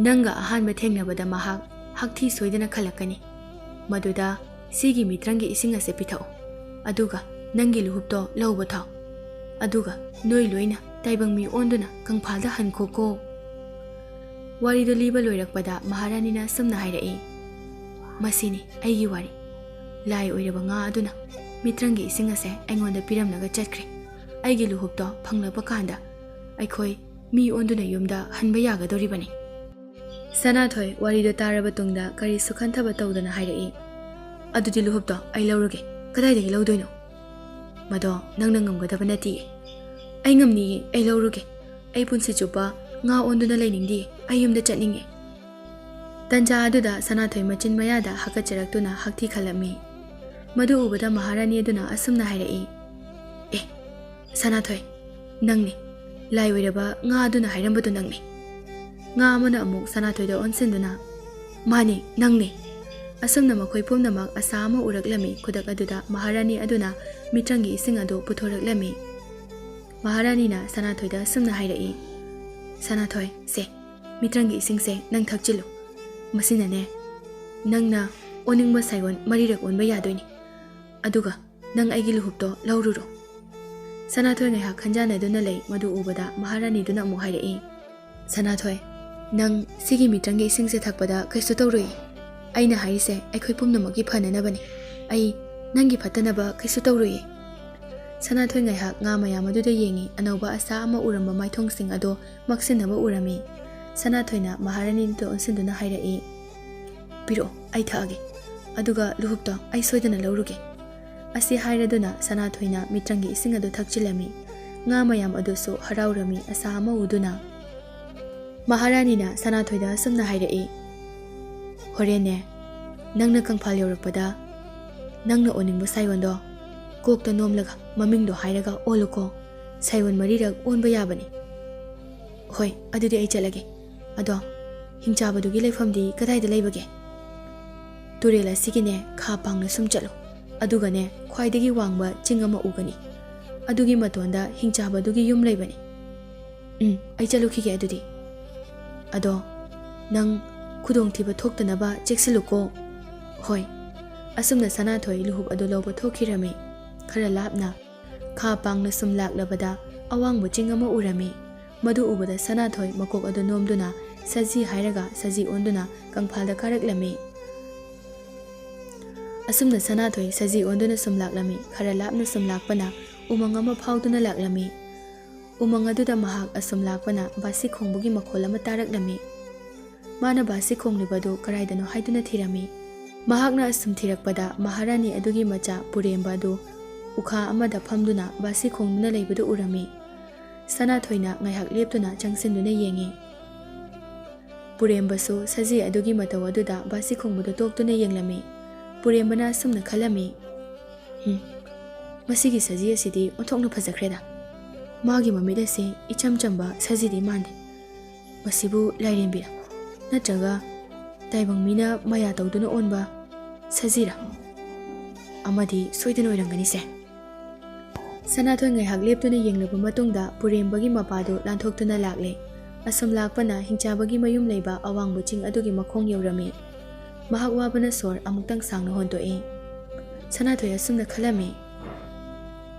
ꯅꯪꯒ ꯑꯍꯥꯟꯕ ꯊꯦꯡꯅꯕꯗ ꯃꯍꯥꯛ ꯍꯛꯊꯤ ꯁꯣꯏꯗꯅ ꯈꯜꯂꯛꯀꯅꯤ꯫ ꯃꯗꯨꯗ ꯁꯤꯒꯤ ꯃꯤꯇ꯭ꯔꯪꯒꯤ ꯏꯁꯤꯡ ꯑꯁꯦ ꯄꯤꯊꯛꯎ, ꯑꯗꯨꯒ ꯅꯪꯒꯤ ꯂꯨꯍꯨꯞꯇꯣ ꯂꯧꯕ ꯊꯥꯎ꯫ ꯑꯗꯨꯒ ꯅꯣꯏ ꯂꯣꯏꯅ ꯇꯥꯏꯕꯪ ꯃꯤ ꯑꯣꯟꯗꯨꯅ ꯀꯪꯐꯥꯜꯗ ꯍꯟꯈꯣꯀꯣ꯫" ꯋꯥꯔꯤꯗꯨ ꯂꯤꯕ ꯂꯣꯏꯔꯛꯄꯗ ꯃꯍꯥꯔꯥꯅꯤꯅ ꯑꯁꯨꯝꯅ ꯍꯥꯏꯔꯛꯏ, "ꯃꯁꯤꯅꯤ ꯑꯩꯒꯤ ꯋꯥꯔꯤ꯫ ꯂꯥꯏ ꯑꯣꯏꯔꯕ ꯉꯥ ꯑꯗꯨꯅ ꯃꯤꯇ꯭ꯔꯪꯒꯤ ꯏꯁꯤꯡ ꯑꯁꯦ ꯑꯩꯉꯣꯟꯗ ꯄꯤꯔꯝꯂꯒ ꯆꯠꯈ꯭ꯔꯦ꯫ ꯑꯩꯒꯤ ꯂꯨꯍꯨꯞꯇꯣ ꯐꯪꯂꯛꯄ ꯀꯥꯟꯗ ꯑꯩꯈꯣꯏ ꯃꯤ ꯑꯣꯟꯗꯨꯅ ꯌꯨꯝꯗ ꯍꯟꯕ ꯌꯥꯒꯗꯧꯔꯤꯕꯅꯤ꯫" ꯁꯅꯥꯊꯣꯏ ꯋꯥꯔꯤꯗꯨ ꯇꯥꯔꯕ ꯇꯨꯡꯗ ꯀꯔꯤꯁꯨ ꯈꯟꯊꯕ ꯇꯧꯗꯅ ꯍꯥꯏꯔꯛꯏ, "ꯑꯗꯨꯗꯤ ꯂꯨꯍꯨꯞꯇꯣ ꯑꯩ ꯂꯧꯔꯒꯦ꯫ ꯀꯗꯥꯏꯗꯒꯤ ꯂꯧꯗꯣꯏꯅꯣ? ꯃꯗꯣ ꯅꯪꯅ ꯉꯝꯒꯗꯕ ꯅꯠꯇꯤꯌꯦ꯫" "ꯑꯩ ꯉꯝꯅꯤꯌꯦ, ꯑꯩ ꯂꯧꯔꯒꯦ꯫ ꯑꯩ ꯄꯨꯟꯁꯤ ꯆꯨꯞꯄ ꯉꯥ ꯑꯣꯟꯗꯨꯅ ꯂꯩꯅꯤꯡꯗꯤꯌꯦ, ꯑꯩ ꯌꯨꯝꯗ ꯆꯠꯅꯤꯡꯉꯦ꯫" ꯇꯟꯖꯥ ꯑꯗꯨꯗ ꯁꯅꯥꯊꯣꯏ ꯃꯆꯤꯟ ꯃꯌꯥꯗ ꯍꯥꯀꯠꯆꯔꯛꯇꯨꯅ ꯍꯛꯊꯤ ꯈꯜꯂꯝꯃꯤ꯫ ꯃꯗꯨ ꯎꯕꯗ ꯃꯍꯥꯔꯥꯅꯤ ꯑꯗꯨꯅ ꯑꯁꯨꯝꯅ ꯍꯥꯏꯔꯛꯏ, "ꯑꯦ, ꯁꯅꯥꯊꯣꯏ, ꯅꯪꯅꯤ꯫ ꯂꯥꯏ ꯑꯣꯏꯔꯕ ꯉꯥ ꯑꯗꯨꯅ ꯍꯥꯏꯔꯝꯕꯗꯨ ꯅꯪꯅꯤ꯫" ꯉꯥ ꯑꯃꯅ ꯑꯃꯨꯛ ꯁꯅꯥꯊꯣꯏꯗ ꯑꯣꯟꯁꯤꯟꯗꯨꯅ, "ꯃꯥꯅꯤ, ꯅꯪꯅꯤ꯫" ꯑꯁꯨꯝꯅ ꯃꯈꯣꯏ ꯄꯨꯝꯅꯃꯛ ꯑꯁꯥ ꯑꯃ ꯎꯔꯛꯂꯝꯃꯤ꯫ ꯈꯨꯗꯛ ꯑꯗꯨꯗ ꯃꯍꯥꯔꯥꯅꯤ ꯑꯗꯨꯅ ꯃꯤꯇ꯭ꯔꯪꯒꯤ ꯏꯁꯤꯡ ꯑꯗꯨ ꯄꯨꯊꯣꯔꯛꯂꯝꯃꯤ꯫ ꯃꯍꯥꯔꯥꯅꯤꯅ ꯁꯅꯥꯊꯣꯏꯗ ꯑꯁꯨꯝꯅ ꯍꯥꯏꯔꯛꯏ, "ꯁꯅꯥꯊꯣꯏ, ꯁꯦ, ꯃꯤꯇ꯭ꯔꯪꯒꯤ ꯏꯁꯤꯡꯁꯦ ꯅꯪ ꯊꯛꯆꯤꯜꯂꯨ꯫ ꯃꯁꯤꯅꯅꯦ, ꯅꯪꯅ ꯑꯣꯅꯤꯡꯕ ꯁꯥꯏꯑꯣꯟ ꯃꯔꯤꯔꯛ ꯑꯣꯟꯕ ꯌꯥꯗꯣꯏꯅꯤ꯫ ꯑꯗꯨꯒ ꯅꯪ ꯑꯩꯒꯤ ꯂꯨꯍꯨꯞꯇꯣ ꯂꯧꯔꯨꯔꯣ꯫" ꯁꯅꯥꯊꯣꯏ ꯉꯥꯏꯍꯥꯛ ꯈꯟꯖꯥꯟꯅꯗꯨꯅ ꯂꯩ꯫ ꯃꯗꯨ ꯎꯕꯗ ꯃꯍꯥꯔꯥꯅꯤꯗꯨꯅ ꯑꯃꯨꯛ ꯍꯥꯏꯔꯛꯏ, "ꯁꯅꯥꯊꯣꯏ, ꯅꯪ ꯁꯤꯒꯤ ꯃꯤꯇ꯭ꯔꯪꯒꯤ ꯏꯁꯤꯡꯁꯦ ꯊꯛꯄꯗ ꯀꯩꯁꯨ ꯇꯧꯔꯣꯏ꯫ ꯑꯩꯅ ꯍꯥꯏꯔꯤꯁꯦ ꯑꯩꯈꯣꯏ ꯄꯨꯝꯅꯃꯛꯀꯤ ꯐꯅꯅꯕꯅꯤ꯫ ꯑꯩ ꯅꯪꯒꯤ ꯐꯠꯇꯅꯕ ꯀꯩꯁꯨ ꯇꯧꯔꯣꯏꯌꯦ꯫" ꯁꯅꯥꯊꯣꯏ ꯉꯥꯏꯍꯥꯛ ꯉꯥ ꯃꯌꯥꯝ ꯑꯗꯨꯗ ꯌꯦꯡꯉꯤ꯫ ꯑꯅꯧꯕ ꯑꯁꯥ ꯑꯃ ꯎꯔꯝꯕ ꯃꯥꯏꯊꯣꯡꯁꯤꯡ ꯑꯗꯣ ꯃꯛꯁꯤꯟꯅꯕ ꯎꯔꯝꯃꯤ꯫ ꯁꯅꯥꯊꯣꯏꯅ ꯃꯍꯥꯔꯥꯅꯤꯗꯨꯗ ꯑꯣꯟꯁꯤꯟꯗꯨꯅ ꯍꯥꯏꯔꯛꯏ, "ꯄꯤꯔꯛꯑꯣ, ꯑꯩ ꯊꯛꯑꯒꯦ꯫ ꯑꯗꯨꯒ ꯂꯨꯍꯨꯞꯇꯣ ꯑꯩ ꯁꯣꯏꯗꯅ ꯂꯧꯔꯨꯒꯦ꯫" ꯑꯁꯤ ꯍꯥꯏꯔꯗꯨꯅ ꯁꯅꯥꯊꯣꯏꯅ ꯃꯤꯇ꯭ꯔꯪꯒꯤ ꯏꯁꯤꯡ ꯑꯗꯨ ꯊꯛꯆꯤꯜꯂꯝꯃꯤ꯫ ꯉꯥ ꯃꯌꯥꯝ ꯑꯗꯨꯁꯨ ꯍꯔꯥꯎꯔꯝꯃꯤ ꯑꯁꯥ ꯑꯃ ꯎꯗꯨꯅ꯫ ꯃꯍꯥꯔꯥꯅꯤꯅ ꯁꯅꯥꯊꯣꯏꯗ ꯑꯁꯨꯝꯅ ꯍꯥꯏꯔꯛꯏ, "ꯍꯣꯔꯦꯟꯅꯦ, ꯅꯪꯅ ꯀꯪꯐꯥꯜ ꯌꯧꯔꯛꯄꯗ ꯅꯪꯅ ꯑꯣꯟꯅꯤꯡꯕ ꯁꯥꯌꯣꯟꯗꯣ ꯀꯣꯛꯇ ꯅꯣꯝꯂꯒ ꯃꯃꯤꯡꯗꯣ ꯍꯥꯏꯔꯒ ꯑꯣꯜꯂꯨꯀꯣ꯫ ꯁꯥꯌꯣꯟ ꯃꯔꯤꯔꯛ ꯑꯣꯟꯕ ꯌꯥꯕꯅꯤ꯫" "ꯍꯣꯏ, ꯑꯗꯨꯗꯤ ꯑꯩ ꯆꯠꯂꯒꯦ꯫ ꯑꯗꯣ ꯍꯤꯡꯆꯥꯕꯗꯨꯒꯤ ꯂꯩꯐꯝꯗꯤ ꯀꯗꯥꯏꯗ ꯂꯩꯕꯒꯦ?" "ꯇꯨꯔꯦꯜ ꯑꯁꯤꯒꯤꯅꯦ ꯈꯥ ꯄꯥꯡꯅ ꯁꯨꯝ ꯆꯠꯂꯨ꯫ ꯑꯗꯨꯒꯅꯦ ꯈ꯭ꯋꯥꯏꯗꯒꯤ ꯋꯥꯡꯕ ꯆꯤꯡ ꯑꯃ ꯎꯒꯅꯤ꯫ ꯑꯗꯨꯒꯤ ꯃꯇꯣꯟꯗ ꯍꯤꯡꯆꯥꯕꯗꯨꯒꯤ ꯌꯨꯝ ꯂꯩꯕꯅꯤ꯫" "ꯎꯝ, ꯑꯩ ꯆꯠꯂꯨꯈꯤꯒꯦ ꯑꯗꯨꯗꯤ꯫ ꯑꯗꯣ ꯅꯪ ꯈꯨꯗꯣꯡꯊꯤꯕ ꯊꯣꯛꯇꯅꯕ ꯆꯦꯛꯁꯤꯜꯂꯨꯀꯣ꯫" "ꯍꯣꯏ꯫" ꯑꯁꯨꯝꯅ ꯁꯅꯥꯊꯣꯏ ꯂꯨꯍꯨꯞ ꯑꯗꯨ ꯂꯧꯕ ꯊꯣꯛꯈꯤꯔꯝꯃꯤ꯫ ꯈꯔ ꯂꯥꯞꯅ ꯈꯥ ꯄꯥꯡꯅ ꯁꯨꯝ ꯂꯥꯛꯂꯕꯗ ꯑꯋꯥꯡꯕ ꯆꯤꯡ ꯑꯃ ꯎꯔꯝꯃꯤ꯫ ꯃꯗꯨ ꯎꯕꯗ ꯁꯅꯥꯊꯣꯏ ꯃꯀꯣꯛ ꯑꯗꯨ ꯅꯣꯝꯗꯨꯅ ꯁꯖꯤ ꯍꯥꯏꯔꯒ ꯁꯖꯤ ꯑꯣꯟꯗꯨꯅ ꯀꯪꯐꯥꯜꯗ ꯀꯥꯔꯛꯂꯝꯃꯤ꯫ ꯑꯁꯨꯝꯅ ꯁꯅꯥꯊꯣꯏ ꯁꯖꯤ ꯑꯣꯟꯗꯨꯅ ꯁꯨꯝ ꯂꯥꯛꯂꯝꯃꯤ꯫ ꯈꯔ ꯂꯥꯞꯅ ꯁꯨꯝ ꯂꯥꯛꯄꯅ ꯎꯃꯪ ꯑꯃ ꯐꯥꯎꯗꯨꯅ ꯂꯥꯛꯂꯝꯃꯤ꯫ ꯎꯃꯪ ꯑꯗꯨꯗ ꯃꯍꯥꯛ ꯑꯁꯨꯝ ꯂꯥꯛꯄꯅ ꯕꯥꯁꯤ ꯈꯣꯡꯕꯒꯤ ꯃꯈꯣꯜ ꯑꯃ ꯇꯥꯔꯛꯂꯝꯃꯤ꯫ ꯃꯥꯅ ꯕꯥꯁꯤ ꯈꯣꯡꯂꯤꯕ ꯑꯗꯨ ꯀꯗꯥꯏꯗꯅꯣ ꯍꯥꯏꯗꯨꯅ ꯊꯤꯔꯝꯃꯤ꯫ ꯃꯍꯥꯛꯅ ꯑꯁꯨꯝ ꯊꯤꯔꯛꯄꯗ ꯃꯍꯥꯔꯥꯅꯤ ꯑꯗꯨꯒꯤ ꯃꯆꯥ ꯄꯨꯔꯦꯝꯕ ꯑꯗꯨ ꯎꯈꯥ ꯑꯃꯗ ꯐꯝꯗꯨꯅ ꯕꯥꯁꯤ ꯈꯣꯡꯗꯨꯅ ꯂꯩꯕꯗꯨ ꯎꯔꯝꯃꯤ꯫ ꯁꯅꯥꯊꯣꯏꯅ ꯉꯥꯏꯍꯥꯛ ꯂꯦꯞꯇꯨꯅ ꯆꯪꯁꯤꯟꯗꯨꯅ ꯌꯦꯡꯉꯤ꯫ ꯄꯨꯔꯦꯝꯕꯁꯨ ꯁꯖꯤ ꯑꯗꯨꯒꯤ ꯃꯇꯧ ꯑꯗꯨꯗ ꯕꯥꯁꯤ ꯈꯣꯡꯕꯗꯨ ꯇꯣꯛꯇꯨꯅ ꯌꯦꯡꯂꯝꯃꯤ꯫ ꯄꯨꯔꯦꯝꯕꯅ ꯑꯁꯨꯝꯅ ꯈꯜꯂꯝꯃꯤ, "ꯍꯨꯝ, ꯃꯁꯤꯒꯤ ꯁꯖꯤ ꯑꯁꯤꯗꯤ ꯑꯣꯟꯊꯣꯛꯅ ꯐꯖꯈ꯭ꯔꯦꯗ꯫ ꯃꯥꯒꯤ ꯃꯃꯤꯠ ꯑꯁꯤ ꯏꯆꯝ ꯆꯝꯕ ꯁꯖꯤꯗꯤ ꯃꯥꯟꯗꯦ꯫ ꯃꯁꯤꯕꯨ ꯂꯥꯏꯔꯦꯝꯕꯤꯔ? ꯅꯠꯇ꯭ꯔꯒ ꯇꯥꯏꯕꯪ ꯃꯤꯅ ꯃꯌꯥ ꯇꯧꯗꯨꯅ ꯑꯣꯟꯕ ꯁꯖꯤꯔ? ꯑꯃꯗꯤ ꯁꯣꯏꯗꯅ ꯑꯣꯏꯔꯝꯒꯅꯤꯁꯦ꯫" ꯁꯅꯥꯊꯣꯏ ꯉꯥꯏꯍꯥꯛ ꯂꯦꯞꯇꯨꯅ ꯌꯦꯡꯂꯕ ꯃꯇꯨꯡꯗ ꯄꯨꯔꯦꯝꯕꯒꯤ ꯃꯄꯥꯗꯨ ꯂꯥꯟꯊꯣꯛꯇꯨꯅ ꯂꯥꯛꯂꯦ꯫ ꯑꯁꯨꯝ ꯂꯥꯛꯄꯅ ꯍꯤꯡꯆꯥꯕꯒꯤ ꯃꯌꯨꯝ ꯂꯩꯕ ꯑꯋꯥꯡꯕ ꯆꯤꯡ ꯑꯗꯨꯒꯤ ꯃꯈꯣꯡ ꯌꯧꯔꯝꯃꯤ꯫ ꯃꯍꯥꯛ ꯋꯥꯕꯅ ꯁꯣꯔ ꯑꯃꯨꯛꯇꯪ ꯁꯥꯡꯅ ꯍꯣꯟꯗꯣꯛꯏ꯫ ꯁꯅꯥꯊꯣꯏ ꯑꯁꯨꯝꯅ ꯈꯜꯂꯝꯃꯤ,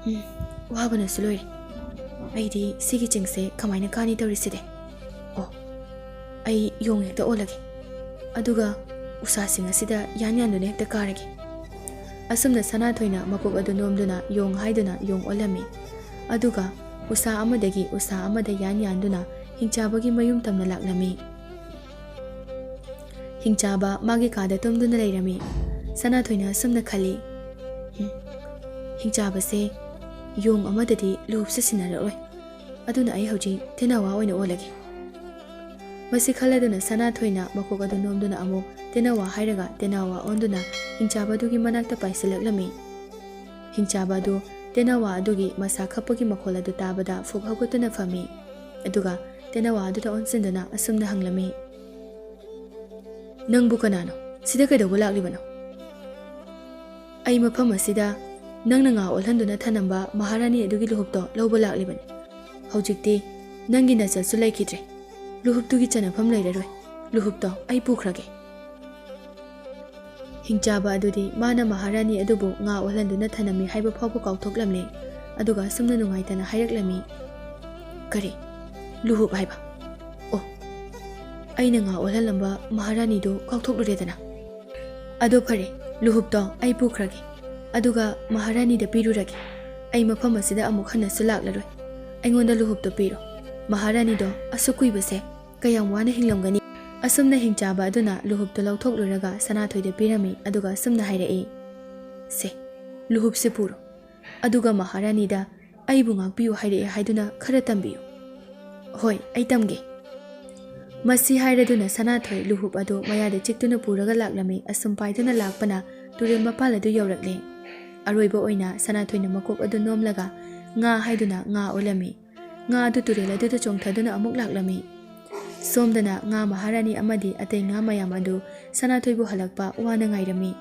"ꯎꯝ, ꯋꯥꯕꯅꯁꯨ ꯂꯣꯏꯔꯦ꯫ ꯑꯩꯗꯤ ꯁꯤꯒꯤ ꯆꯤꯡꯁꯦ ꯀꯃꯥꯏꯅ ꯀꯥꯅꯤ ꯇꯧꯔꯤꯁꯤꯗꯤ? ꯑꯣ, ꯑꯩ ꯌꯣꯡ ꯍꯦꯛꯇ ꯑꯣꯜꯂꯒꯦ꯫ ꯑꯗꯨꯒ ꯎꯁꯥꯁꯤꯡ ꯑꯁꯤꯗ ꯌꯥꯟ ꯌꯥꯟꯗꯨꯅ ꯍꯦꯛꯇ ꯀꯥꯔꯒꯦ꯫" ꯑꯁꯨꯝꯅ ꯁꯅꯥꯊꯣꯏꯅ ꯃꯀꯣꯛ ꯑꯗꯨ ꯅꯣꯝꯗꯨꯅ ꯌꯣꯡ ꯍꯥꯏꯗꯨꯅ ꯌꯣꯡ ꯑꯣꯜꯂꯝꯃꯤ꯫ ꯑꯗꯨꯒ ꯎꯁꯥ ꯑꯃꯗꯒꯤ ꯎꯁꯥ ꯑꯃꯗ ꯌꯥꯟ ꯌꯥꯟꯗꯨꯅ ꯍꯤꯡꯆꯥꯕꯒꯤ ꯃꯌꯨꯝ ꯇꯝꯅ ꯂꯥꯛꯂꯝꯃꯤ꯫ ꯍꯤꯡꯆꯥꯕ ꯃꯥꯒꯤ ꯀꯥꯗ ꯇꯨꯝꯗꯨꯅ ꯂꯩꯔꯝꯃꯤ꯫ ꯁꯅꯥꯊꯣꯏꯅ ꯑꯁꯨꯝꯅ ꯈꯜꯂꯤ, "ꯎꯝ, "ꯍꯤꯡꯆꯥꯕꯁꯦ ꯌꯣꯡ ꯑꯃꯗꯗꯤ ꯂꯨꯍꯨꯞꯁꯦ ꯁꯤꯟꯅꯔꯛꯂꯣꯏ꯫ ꯑꯗꯨꯅ ꯑꯩ ꯍꯧꯖꯤꯛ ꯇꯦꯅꯋꯥ ꯑꯣꯏꯅ ꯑꯣꯜꯂꯒꯦ"꯫ ꯃꯁꯤ ꯈꯜꯂꯗꯨꯅ ꯁꯅꯥꯊꯣꯏꯅ ꯃꯀꯣꯛ ꯑꯗꯨ ꯅꯣꯝꯗꯨꯅ ꯑꯃꯨꯛ ꯇꯦꯅꯋꯥ ꯍꯥꯏꯔꯒ ꯇꯦꯅꯋꯥ ꯑꯣꯟꯗꯨꯅ ꯍꯤꯡꯆꯥꯕ ꯑꯗꯨꯒꯤ ꯃꯅꯥꯛꯇ ꯄꯥꯏꯁꯤꯜꯂꯛꯂꯝꯃꯤ꯫ ꯍꯤꯡꯆꯥꯕ ꯑꯗꯨ ꯇꯦꯅꯋꯥ ꯑꯗꯨꯒꯤ ꯃꯁꯥ ꯈꯞꯄꯒꯤ ꯃꯈꯣꯜ ꯑꯗꯨ ꯇꯥꯕꯗ ꯐꯨꯛ ꯍꯧꯒꯠꯇꯨꯅ ꯐꯝꯃꯤ꯫ ꯑꯗꯨꯒ ꯇꯦꯅꯋꯥ ꯑꯗꯨꯗ ꯑꯣꯟꯁꯤꯟꯗꯨꯅ ꯑꯁꯨꯝꯅ ꯍꯪꯂꯝꯃꯤ, "ꯅꯪꯕꯨ ꯀꯅꯥꯅꯣ? ꯁꯤꯗ ꯀꯩꯗꯧꯕ ꯂꯥꯛꯂꯤꯕꯅꯣ?" "ꯑꯩ ꯃꯐꯝ ꯑꯁꯤꯗ ꯅꯪꯅ ꯉꯥ ꯑꯣꯜꯍꯟꯗꯨꯅ ꯊꯅꯝꯕ ꯃꯍꯥꯔꯥꯅꯤ ꯑꯗꯨꯒꯤ ꯂꯨꯍꯨꯞꯇꯣ ꯂꯧꯕ ꯂꯥꯛꯂꯤꯕꯅꯤ꯫ ꯍꯧꯖꯤꯛꯇꯤ ꯅꯪꯒꯤ ꯅꯆꯜꯁꯨ ꯂꯩꯈꯤꯗ꯭ꯔꯦ꯫ ꯂꯨꯍꯨꯞꯇꯨꯒꯤ ꯆꯟꯅꯐꯝ ꯂꯩꯔꯔꯣꯏ꯫ ꯂꯨꯍꯨꯞꯇꯣ ꯑꯩ ꯄꯨꯈ꯭ꯔꯒꯦ"꯫ ꯍꯤꯡꯆꯥꯕ ꯑꯗꯨꯗꯤ ꯃꯥꯅ ꯃꯍꯥꯔꯥꯅꯤ ꯑꯗꯨꯕꯨ ꯉꯥ ꯑꯣꯜꯍꯟꯗꯨꯅ ꯊꯅꯝꯃꯤ ꯍꯥꯏꯕ ꯐꯥꯎꯕ ꯀꯥꯎꯊꯣꯛꯂꯝꯂꯦ꯫ ꯑꯗꯨꯒ ꯑꯁꯨꯝꯅ ꯅꯨꯡꯉꯥꯏꯇꯅ ꯍꯥꯏꯔꯛꯂꯝꯃꯤ, "ꯀꯔꯤ? ꯂꯨꯍꯨꯞ ꯍꯥꯏꯕ? ꯑꯣ, ꯑꯩꯅ ꯉꯥ ꯑꯣꯜꯍꯜꯂꯝꯕ ꯃꯍꯥꯔꯥꯅꯤꯗꯨ ꯀꯥꯎꯊꯣꯛꯂꯨꯔꯦꯗꯅ꯫ ꯑꯗꯣ ꯐꯔꯦ, ꯂꯨꯍꯨꯞꯇꯣ ꯑꯩ ꯄꯨꯈ꯭ꯔꯒꯦ꯫ ꯑꯗꯨꯒ ꯃꯍꯥꯔꯥꯅꯤꯗ ꯄꯤꯔꯨꯔꯒꯦ꯫ ꯑꯩ ꯃꯐꯝ ꯑꯁꯤꯗ ꯑꯃꯨꯛ ꯍꯟꯅꯁꯨ ꯂꯥꯛꯂꯔꯣꯏ꯫ ꯑꯩꯉꯣꯟꯗ ꯂꯨꯍꯨꯞꯇꯣ ꯄꯤꯔꯣ꯫ ꯃꯍꯥꯔꯥꯅꯤꯗꯣ ꯑꯁꯨꯛ ꯀꯨꯏꯕꯁꯦ ꯀꯌꯥꯝ ꯋꯥꯅ ꯍꯤꯡꯂꯝꯒꯅꯤ"꯫ ꯑꯁꯨꯝꯅ ꯍꯤꯡꯆꯥꯕ ꯑꯗꯨꯅ ꯂꯨꯍꯨꯞꯇꯨ ꯂꯧꯊꯣꯛꯂꯨꯔꯒ ꯁꯅꯥꯊꯣꯏꯗ ꯄꯤꯔꯝꯃꯤ꯫ ꯑꯗꯨꯒ ꯑꯁꯨꯝꯅ ꯍꯥꯏꯔꯛꯏ, "ꯁꯦ, ꯂꯨꯍꯨꯞꯁꯤ ꯄꯨꯔꯣ꯫ ꯑꯗꯨꯒ ꯃꯍꯥꯔꯥꯅꯤꯗ ꯑꯩꯕꯨ ꯉꯥꯛꯄꯤꯌꯨ ꯍꯥꯏꯔꯛꯑꯦ ꯍꯥꯏꯗꯨꯅ ꯈꯔ ꯇꯝꯕꯤꯌꯨ"꯫ "ꯍꯣꯏ, ꯑꯩ ꯇꯝꯒꯦ"꯫ ꯃꯁꯤ ꯍꯥꯏꯔꯗꯨꯅ ꯁꯅꯥꯊꯣꯏ ꯂꯨꯍꯨꯞ ꯑꯗꯨ ꯃꯌꯥꯗ ꯆꯤꯛꯇꯨꯅ ꯄꯨꯔꯒ ꯂꯥꯛꯂꯝꯃꯤ꯫ ꯑꯁꯨꯝ ꯄꯥꯏꯗꯨꯅ ꯂꯥꯛꯄꯅ ꯇꯨꯔꯦꯜ ꯃꯄꯥꯜ ꯑꯗꯨ ꯌꯧꯔꯛꯂꯦ꯫ ꯑꯔꯣꯏꯕ ꯑꯣꯏꯅ ꯁꯅꯥꯊꯣꯏꯅ ꯃꯀꯣꯛ ꯑꯗꯨ ꯅꯣꯝꯂꯒ ꯉꯥ ꯍꯥꯏꯗꯨꯅ ꯉꯥ ꯑꯣꯜꯂꯝꯃꯤ꯫ ꯉꯥ ꯑꯗꯨ ꯇꯨꯔꯦꯜ ꯑꯗꯨꯗ ꯆꯣꯡꯊꯗꯨꯅ ꯑꯃꯨꯛ ꯂꯥꯛꯂꯝꯃꯤ꯫ ꯁꯣꯝꯗꯅ ꯉꯥ ꯃꯍꯥꯔꯥꯅꯤ ꯑꯃꯗꯤ ꯑꯇꯩ ꯉꯥ ꯃꯌꯥꯝ ꯑꯗꯨ ꯁꯅꯥꯊꯣꯏꯕꯨ ꯍꯜꯂꯛꯄ ꯋꯥꯅ ꯉꯥꯏꯔꯝꯃꯤ꯫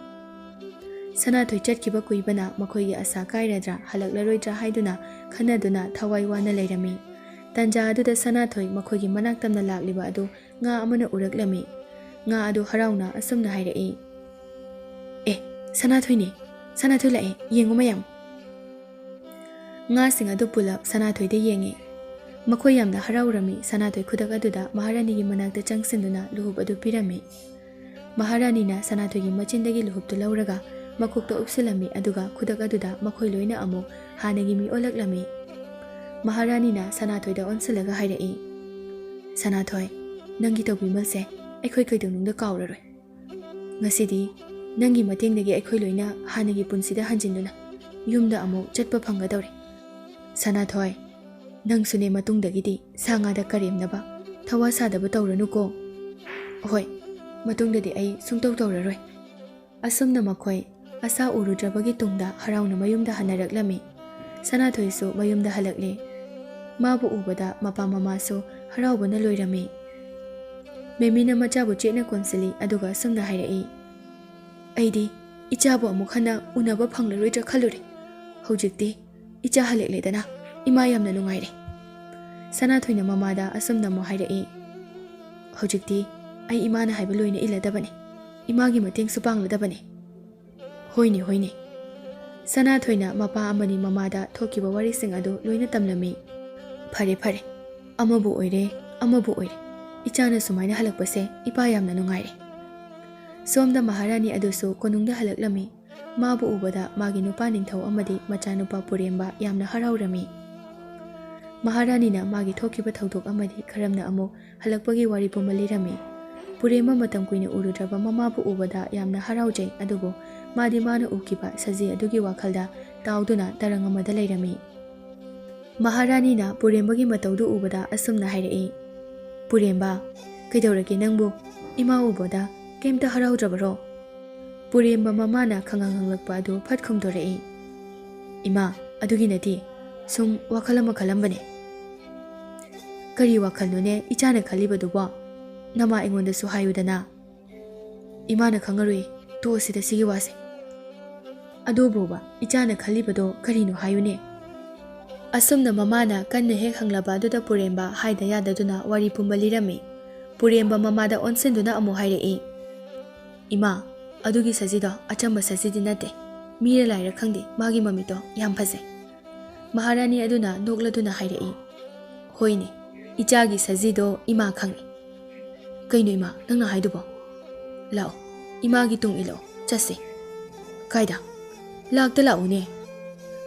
ꯁꯅꯥꯊꯣꯏ ꯆꯠꯈꯤꯕ ꯀꯨꯏꯕꯅ ꯃꯈꯣꯏꯒꯤ ꯑꯁꯥ ꯀꯥꯏꯔꯗ꯭ꯔꯥ ꯍꯜꯂꯛꯂꯔꯣꯏꯗ꯭ꯔꯥ ꯍꯥꯏꯗꯨꯅ ꯈꯟꯅꯗꯨꯅ ꯊꯋꯥꯏ ꯋꯥꯅ ꯂꯩꯔꯝꯃꯤ꯫ ꯇꯟꯖꯥ ꯑꯗꯨꯗ ꯁꯅꯥꯊꯣꯏ ꯃꯈꯣꯏꯒꯤ ꯃꯅꯥꯛ ꯇꯝꯅ ꯂꯥꯛꯂꯤꯕ ꯑꯗꯨ ꯉꯥ ꯑꯃꯅ ꯎꯔꯛꯂꯝꯃꯤ꯫ ꯉꯥ ꯑꯗꯨ ꯍꯔꯥꯎꯅ ꯑꯁꯨꯝꯅ ꯍꯥꯏꯔꯛꯏ, "ꯑꯦ, ꯁꯅꯥꯊꯣꯏꯅꯦ, ꯁꯅꯥꯊꯣꯏ ꯂꯥꯛꯑꯦ, ꯌꯦꯡꯉꯨ ꯃꯌꯥꯝ"꯫ ꯉꯥꯁꯤꯡ ꯑꯗꯨ ꯄꯨꯂꯞ ꯁꯅꯥꯊꯣꯏꯗ ꯌꯦꯡꯉꯤ꯫ ꯃꯈꯣꯏ ꯌꯥꯝꯅ ꯍꯔꯥꯎꯔꯝꯃꯤ꯫ ꯁꯅꯥꯊꯣꯏ ꯈꯨꯗꯛ ꯑꯗꯨꯗ ꯃꯍꯥꯔꯥꯅꯤꯒꯤ ꯃꯅꯥꯛꯇ ꯆꯪꯁꯤꯟꯗꯨꯅ ꯂꯨꯍꯨꯞ ꯑꯗꯨ ꯄꯤꯔꯝꯃꯤ꯫ ꯃꯍꯥꯔꯥꯅꯤꯅ ꯁꯅꯥꯊꯣꯏꯒꯤ ꯃꯆꯤꯟꯗꯒꯤ ꯂꯨꯍꯨꯞꯇꯨ ꯂꯧꯔꯒ ꯃꯀꯣꯛꯇ ꯎꯞꯁꯤꯜꯂꯝꯃꯤ, ꯑꯗꯨꯒ ꯈꯨꯗꯛ ꯑꯗꯨꯗ ꯃꯈꯣꯏ ꯂꯣꯏꯅ ꯑꯃꯨꯛ ꯍꯥꯟꯅꯒꯤ ꯃꯤ ꯑꯣꯜꯂꯛꯂꯝꯃꯤ꯫ ꯃꯍꯥꯔꯥꯅꯤꯅ ꯁꯅꯥꯊꯣꯏꯗ ꯑꯣꯟꯁꯤꯜꯂꯒ ꯍꯥꯏꯔꯛꯏ, "ꯁꯅꯥꯊꯣꯏ, ꯅꯪꯒꯤ ꯇꯧꯕꯤꯃꯜꯁꯦ ꯑꯩꯈꯣꯏ ꯀꯩꯗꯧꯅꯨꯡꯗ ꯀꯥꯎꯔꯔꯣꯏ꯫ ꯉꯁꯤꯗꯤ ꯅꯪꯒꯤ ꯃꯇꯦꯡꯗꯒꯤ ꯑꯩꯈꯣꯏ ꯂꯣꯏꯅ ꯍꯥꯟꯅꯒꯤ ꯄꯨꯟꯁꯤꯗ ꯍꯟꯖꯤꯟꯗꯨꯅ ꯌꯨꯝꯗ ꯑꯃꯨꯛ ꯆꯠꯄ ꯐꯪꯒꯗꯧꯔꯦ꯫ ꯁꯅꯥꯊꯣꯏ, ꯅꯪꯁꯨꯅꯦ ꯃꯇꯨꯡꯗꯒꯤꯗꯤ ꯁꯥ ꯉꯥꯗ ꯀꯔꯦꯝꯅꯕ, ꯊꯋꯥ ꯁꯥꯗꯕ ꯇꯧꯔꯅꯨꯀꯣ꯫ ꯍꯣꯏ, ꯃꯇꯨꯡꯗꯗꯤ ꯑꯩ ꯁꯨꯡꯇꯧ ꯇꯧꯔꯔꯣꯏ꯫ ꯑꯁꯨꯝꯅ ꯃꯈꯣꯏ ꯑꯁꯥ ꯎꯔꯨꯗ꯭ꯔꯕꯒꯤ ꯇꯨꯡꯗ ꯍꯔꯥꯎꯅ ꯃꯌꯨꯝꯗ ꯍꯟꯅꯔꯛꯂꯝꯃꯤ꯫ ꯁꯅꯥꯊꯣꯏꯁꯨ ꯃꯌꯨꯝꯗ ꯍꯜꯂꯛꯂꯦ꯫ ꯃꯥꯕꯨ ꯎꯕꯗ ꯃꯄꯥ ꯃꯃꯥꯁꯨ ꯍꯔꯥꯎꯕꯅ ꯂꯣꯏꯔꯝꯃꯤ꯫ ꯃꯦꯃꯤꯅ ꯃꯆꯥꯕꯨ ꯆꯦꯠꯅ ꯀꯣꯟꯁꯤꯜꯂꯤ, ꯑꯗꯨꯒ ꯑꯁꯨꯝꯅ ꯍꯥꯏꯔꯛꯏ, "ꯑꯩꯗꯤ ꯏꯆꯥꯕꯨ ꯑꯃꯨꯛ ꯍꯟꯅ ꯎꯅꯕ ꯐꯪꯂꯔꯣꯏꯗ꯭ꯔꯥ ꯈꯜꯂꯨꯔꯦ꯫ ꯍꯧꯖꯤꯛꯇꯤ ꯏꯆꯥ ꯍꯜꯂꯛꯂꯦꯗꯅ, ꯏꯃꯥ ꯌꯥꯝꯅ ꯅꯨꯡꯉꯥꯏꯔꯦ꯫" ꯁꯅꯥꯊꯣꯏꯅ ꯃꯃꯥꯗ ꯑꯁꯨꯝꯅ ꯑꯃꯨꯛ ꯍꯥꯏꯔꯛꯏ, "ꯍꯧꯖꯤꯛꯇꯤ ꯑꯩ ꯏꯃꯥꯅ ꯍꯥꯏꯕ ꯂꯣꯏꯅ ꯏꯜꯂꯗꯕꯅꯤ꯫ ꯏꯃꯥꯒꯤ ꯃꯇꯦꯡꯁꯨ ꯄꯥꯡꯂꯗꯕꯅꯤ꯫" "ꯍꯣꯏꯅꯦ, ꯍꯣꯏꯅꯦ꯫" ꯁꯅꯥꯊꯣꯏꯅ ꯃꯄꯥ ꯑꯃꯗꯤ ꯃꯃꯥꯗ ꯊꯣꯛꯈꯤꯕ ꯋꯥꯔꯤꯁꯤꯡ ꯑꯗꯨ ꯂꯣꯏꯅ ꯇꯝꯂꯝꯃꯤ꯫ "ꯐꯔꯦ, ꯐꯔꯦ꯫ ꯑꯃꯕꯨ ꯑꯣꯏꯔꯦ, ꯑꯃꯕꯨ ꯑꯣꯏꯔꯦ꯫ ꯏꯆꯥꯅ ꯁꯨꯃꯥꯏꯅ ꯍꯜꯂꯛꯄꯁꯦ ꯏꯄꯥ ꯌꯥꯝꯅ ꯅꯨꯡꯉꯥꯏꯔꯦ꯫" ꯁꯣꯝꯗ ꯃꯍꯥꯔꯥꯅꯤ ꯑꯗꯨꯁꯨ ꯀꯣꯅꯨꯡꯗ ꯍꯜꯂꯛꯂꯝꯃꯤ꯫ ꯃꯥꯕꯨ ꯎꯕꯗ ꯃꯥꯒꯤ ꯅꯨꯄꯥ ꯅꯤꯡꯊꯧ ꯑꯃꯗꯤ ꯃꯆꯥꯅꯨꯄꯥ ꯄꯨꯔꯦꯝꯕ ꯌꯥꯝꯅ ꯍꯔꯥꯎꯔꯝꯃꯤ꯫ ꯃꯍꯥꯔꯥꯅꯤꯅ ꯃꯥꯒꯤ ꯊꯣꯛꯈꯤꯕ ꯊꯧꯗꯣꯛ ꯑꯃꯗꯤ ꯈꯔꯝꯅ ꯑꯃꯨꯛ ꯍꯜꯂꯛꯄꯒꯤ ꯋꯥꯔꯤ ꯄꯨꯝꯕ ꯂꯤꯔꯝꯃꯤ꯫ ꯄꯨꯔꯦꯝꯕ ꯃꯇꯝ ꯀꯨꯏꯅ ꯎꯔꯨꯗ꯭ꯔꯕ ꯃꯃꯥꯕꯨ ꯎꯕꯗ ꯌꯥꯝꯅ ꯍꯔꯥꯎꯖꯩ, ꯑꯗꯨꯕꯨ ꯃꯥꯗꯤ ꯃꯥꯅ ꯎꯈꯤꯕ ꯁꯖꯤ ꯑꯗꯨꯒꯤ ꯋꯥꯈꯜꯗ ꯇꯥꯎꯗꯨꯅ ꯇꯔꯪ ꯑꯃꯗ ꯂꯩꯔꯝꯃꯤ꯫ ꯃꯍꯥꯔꯥꯅꯤꯅ ꯄꯨꯔꯦꯝꯕꯒꯤ ꯃꯇꯧꯗꯨ ꯎꯕꯗ ꯑꯁꯨꯝꯅ ꯍꯥꯏꯔꯛꯏ, "ꯄꯨꯔꯦꯝꯕ, ꯀꯩꯗꯧꯔꯒꯦ ꯅꯪꯕꯨ? ꯏꯃꯥ ꯎꯕꯗ ꯀꯩꯝꯇ ꯍꯔꯥꯎꯗ꯭ꯔꯕꯔꯣ?" ꯄꯨꯔꯦꯝꯕ ꯃꯃꯥꯅ ꯈꯪꯉꯪ ꯍꯪꯂꯛꯄ ꯑꯗꯨ ꯐꯠ ꯈꯨꯝꯗꯣꯔꯛꯏ, "ꯏꯃꯥ, ꯑꯗꯨꯒꯤ ꯅꯠꯇꯦ, ꯁꯨꯝ ꯋꯥꯈꯜ ꯑꯃ ꯈꯜꯂꯝꯕꯅꯦ꯫" "ꯀꯔꯤ ꯋꯥꯈꯜꯅꯣꯅꯦ ꯏꯆꯥꯅ ꯈꯜꯂꯤꯕꯗꯨꯕꯣ? ꯅꯃꯥ ꯑꯩꯉꯣꯟꯗꯁꯨ ꯍꯥꯏꯌꯨꯗꯅ꯫" "ꯏꯃꯥꯅ ꯈꯪꯉꯔꯣꯏ, ꯇꯣꯛꯑꯁꯤꯗ ꯁꯤꯒꯤ ꯋꯥꯁꯦ꯫ ꯑꯗꯨꯕꯨꯕ, ꯏꯆꯥꯅ ꯈꯜꯂꯤꯕꯗꯣ ꯀꯔꯤꯅꯣ ꯍꯥꯏꯌꯨꯅꯦ?" ꯑꯁꯨꯝꯅ ꯃꯃꯥꯅ ꯀꯟꯅ ꯍꯦꯛ ꯍꯪꯂꯕ ꯑꯗꯨꯗ ꯄꯨꯔꯦꯝꯕ ꯍꯥꯏꯗ ꯌꯥꯗꯗꯨꯅ ꯋꯥꯔꯤ ꯄꯨꯝꯕ ꯂꯤꯔꯝꯃꯤ꯫ ꯄꯨꯔꯦꯝꯕ ꯃꯃꯥꯗ ꯑꯣꯟꯁꯤꯟꯗꯨꯅ ꯑꯃꯨꯛ ꯍꯥꯏꯔꯛꯏ, "ꯏꯃꯥ, ꯑꯗꯨꯒꯤ ꯁꯖꯤꯗꯣ ꯑꯆꯝꯕ ꯁꯖꯤꯗꯤ ꯅꯠꯇꯦ꯫ ꯃꯤꯔ ꯂꯥꯏꯔ ꯈꯪꯗꯦ, ꯃꯥꯒꯤ ꯃꯃꯤꯠꯇꯣ ꯌꯥꯝ ꯐꯖꯩ꯫" ꯃꯍꯥꯔꯥꯅꯤ ꯑꯗꯨꯅ ꯅꯣꯛꯂꯗꯨꯅ ꯍꯥꯏꯔꯛꯏ, "ꯍꯣꯏꯅꯦ, ꯏꯆꯥꯒꯤ ꯁꯖꯤꯗꯣ ꯏꯃꯥ ꯈꯪꯏ꯫" "ꯀꯩꯅꯣ ꯏꯃꯥ, ꯅꯪꯅ ꯍꯥꯏꯗꯨꯕꯣ? ꯂꯥꯛꯑꯣ, ꯏꯃꯥꯒꯤ ꯇꯨꯡ ꯏꯜꯂꯛꯑꯣ, ꯆꯠꯁꯦ꯫" "ꯀꯥꯏꯗ?" "ꯂꯥꯛꯇ ꯂꯥꯛꯎꯅꯦ꯫"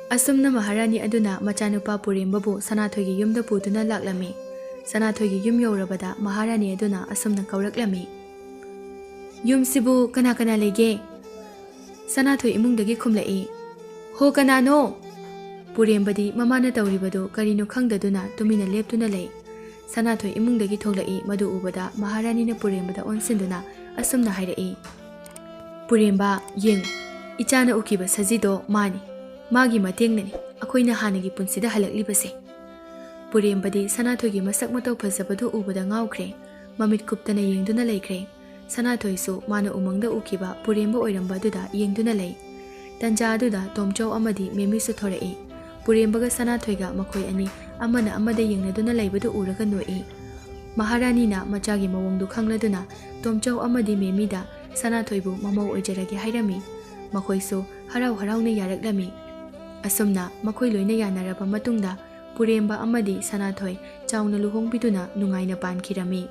ꯑꯁꯨꯝꯅ ꯃꯍꯥꯔꯥꯅꯤ ꯑꯗꯨꯅ ꯃꯆꯥꯅꯨꯄꯥ ꯄꯨꯔꯦꯝꯕꯕꯨ ꯁꯅꯥꯊꯣꯏꯒꯤ ꯌꯨꯝꯗ ꯄꯨꯗꯨꯅ ꯂꯥꯛꯂꯝꯃꯤ꯫ ꯁꯅꯥꯊꯣꯏꯒꯤ ꯌꯨꯝ ꯌꯧꯔꯕꯗ ꯃꯍꯥꯔꯥꯅꯤ ꯑꯗꯨꯅ ꯑꯁꯨꯝꯅ ꯀꯧꯔꯛꯂꯝꯃꯤ, "ꯌꯨꯝꯁꯤꯕꯨ ꯀꯅꯥ ꯀꯅꯥ ꯂꯩꯒꯦ?" ꯁꯅꯥꯊꯣꯏ ꯏꯃꯨꯡꯗꯒꯤ ꯈꯨꯝꯂꯛꯏ, ꯍꯣ, ꯀꯅꯥꯅꯣ? ꯄꯨꯔꯦꯝꯕꯗꯤ ꯃꯃꯥꯅ ꯇꯧꯔꯤꯕꯗꯨ ꯀꯔꯤꯅꯣ ꯈꯪꯗꯗꯨꯅ ꯇꯨꯃꯤꯟꯅ ꯂꯦꯞꯇꯨꯅ ꯂꯩ꯫ ꯁꯅꯥꯊꯣꯏ ꯏꯃꯨꯡꯗꯒꯤ ꯊꯣꯛꯂꯛꯏ꯫ ꯃꯗꯨ ꯎꯕꯗ ꯃꯍꯥꯔꯥꯅꯤꯅ ꯄꯨꯔꯦꯝꯕꯗ ꯑꯣꯟꯁꯤꯟꯗꯨꯅ ꯑꯁꯨꯝꯅ ꯍꯥꯏꯔꯛꯏ, "ꯄꯨꯔꯦꯝꯕ, ꯌꯦꯡꯉꯨ, ꯏꯆꯥꯅ ꯎꯈꯤꯕ ꯁꯖꯤꯗꯣ ꯃꯥꯅꯤ꯫ ꯃꯥꯒꯤ ꯃꯇꯦꯡꯅꯅꯤ ꯑꯩꯈꯣꯏꯅ ꯍꯥꯟꯅꯒꯤ ꯄꯨꯟꯁꯤꯗ ꯍꯜꯂꯛꯂꯤꯕꯁꯦ꯫" ꯄꯨꯔꯦꯝꯕꯗꯤ ꯁꯅꯥꯊꯣꯏꯒꯤ ꯃꯁꯛ ꯃꯇꯧ ꯐꯖꯕꯗꯨ ꯎꯕꯗ ꯉꯥꯎꯈ꯭ꯔꯦ꯫ ꯃꯃꯤꯠ ꯀꯨꯞꯇꯅ ꯌꯦꯡꯗꯨꯅ ꯂꯩꯈ꯭ꯔꯦ꯫ ꯁꯅꯥꯊꯣꯏꯁꯨ ꯃꯥꯅ ꯎꯃꯪꯗ ꯎꯈꯤꯕ ꯄꯨꯔꯦꯝꯕ ꯑꯣꯏꯔꯝꯕ ꯑꯗꯨꯗ ꯌꯦꯡꯗꯨꯅ ꯂꯩ꯫ ꯇꯟꯖꯥ ꯑꯗꯨꯗ ꯇꯣꯝꯆꯧ ꯑꯃꯗꯤ ꯃꯦꯃꯤꯁꯨ ꯊꯣꯔꯛꯏ꯫ ꯄꯨꯔꯦꯝꯕꯒ ꯁꯅꯥꯊꯣꯏꯒ ꯃꯈꯣꯏ ꯑꯅꯤ ꯑꯃꯅ ꯑꯃꯗ ꯌꯦꯡꯅꯗꯨꯅ ꯂꯩꯕꯗꯨ ꯎꯔꯒ ꯅꯣꯛꯏ꯫ ꯃꯍꯥꯔꯥꯅꯤꯅ ꯃꯆꯥꯒꯤ ꯃꯑꯣꯡꯗꯨ ꯈꯪꯂꯗꯨꯅ ꯇꯣꯝꯆꯧ ꯑꯃꯗꯤ ꯃꯦꯃꯤꯗ ꯁꯅꯥꯊꯣꯏꯕꯨ ꯃꯃꯧ ꯑꯣꯏꯖꯔꯒꯦ ꯍꯥꯏꯔꯝꯃꯤ꯫ ꯃꯈꯣꯏꯁꯨ ꯍꯔꯥꯎ ꯍꯔꯥꯎꯅ ꯌꯥꯔꯛꯂꯝꯃꯤ꯫ ꯑꯁꯨꯝꯅ ꯃꯈꯣꯏ ꯂꯣꯏꯅ ꯌꯥꯅꯔꯕ ꯃꯇꯨꯡꯗ ꯄꯨꯔꯦꯝꯕ ꯑꯃꯗꯤ ꯁꯅꯥꯊꯣꯏ ꯆꯥꯎꯅ ꯂꯨꯍꯣꯡꯕꯤꯗꯨꯅ ꯅꯨꯡꯉꯥꯏꯅ ꯄꯥꯟꯈꯤꯔꯝꯃꯤ꯫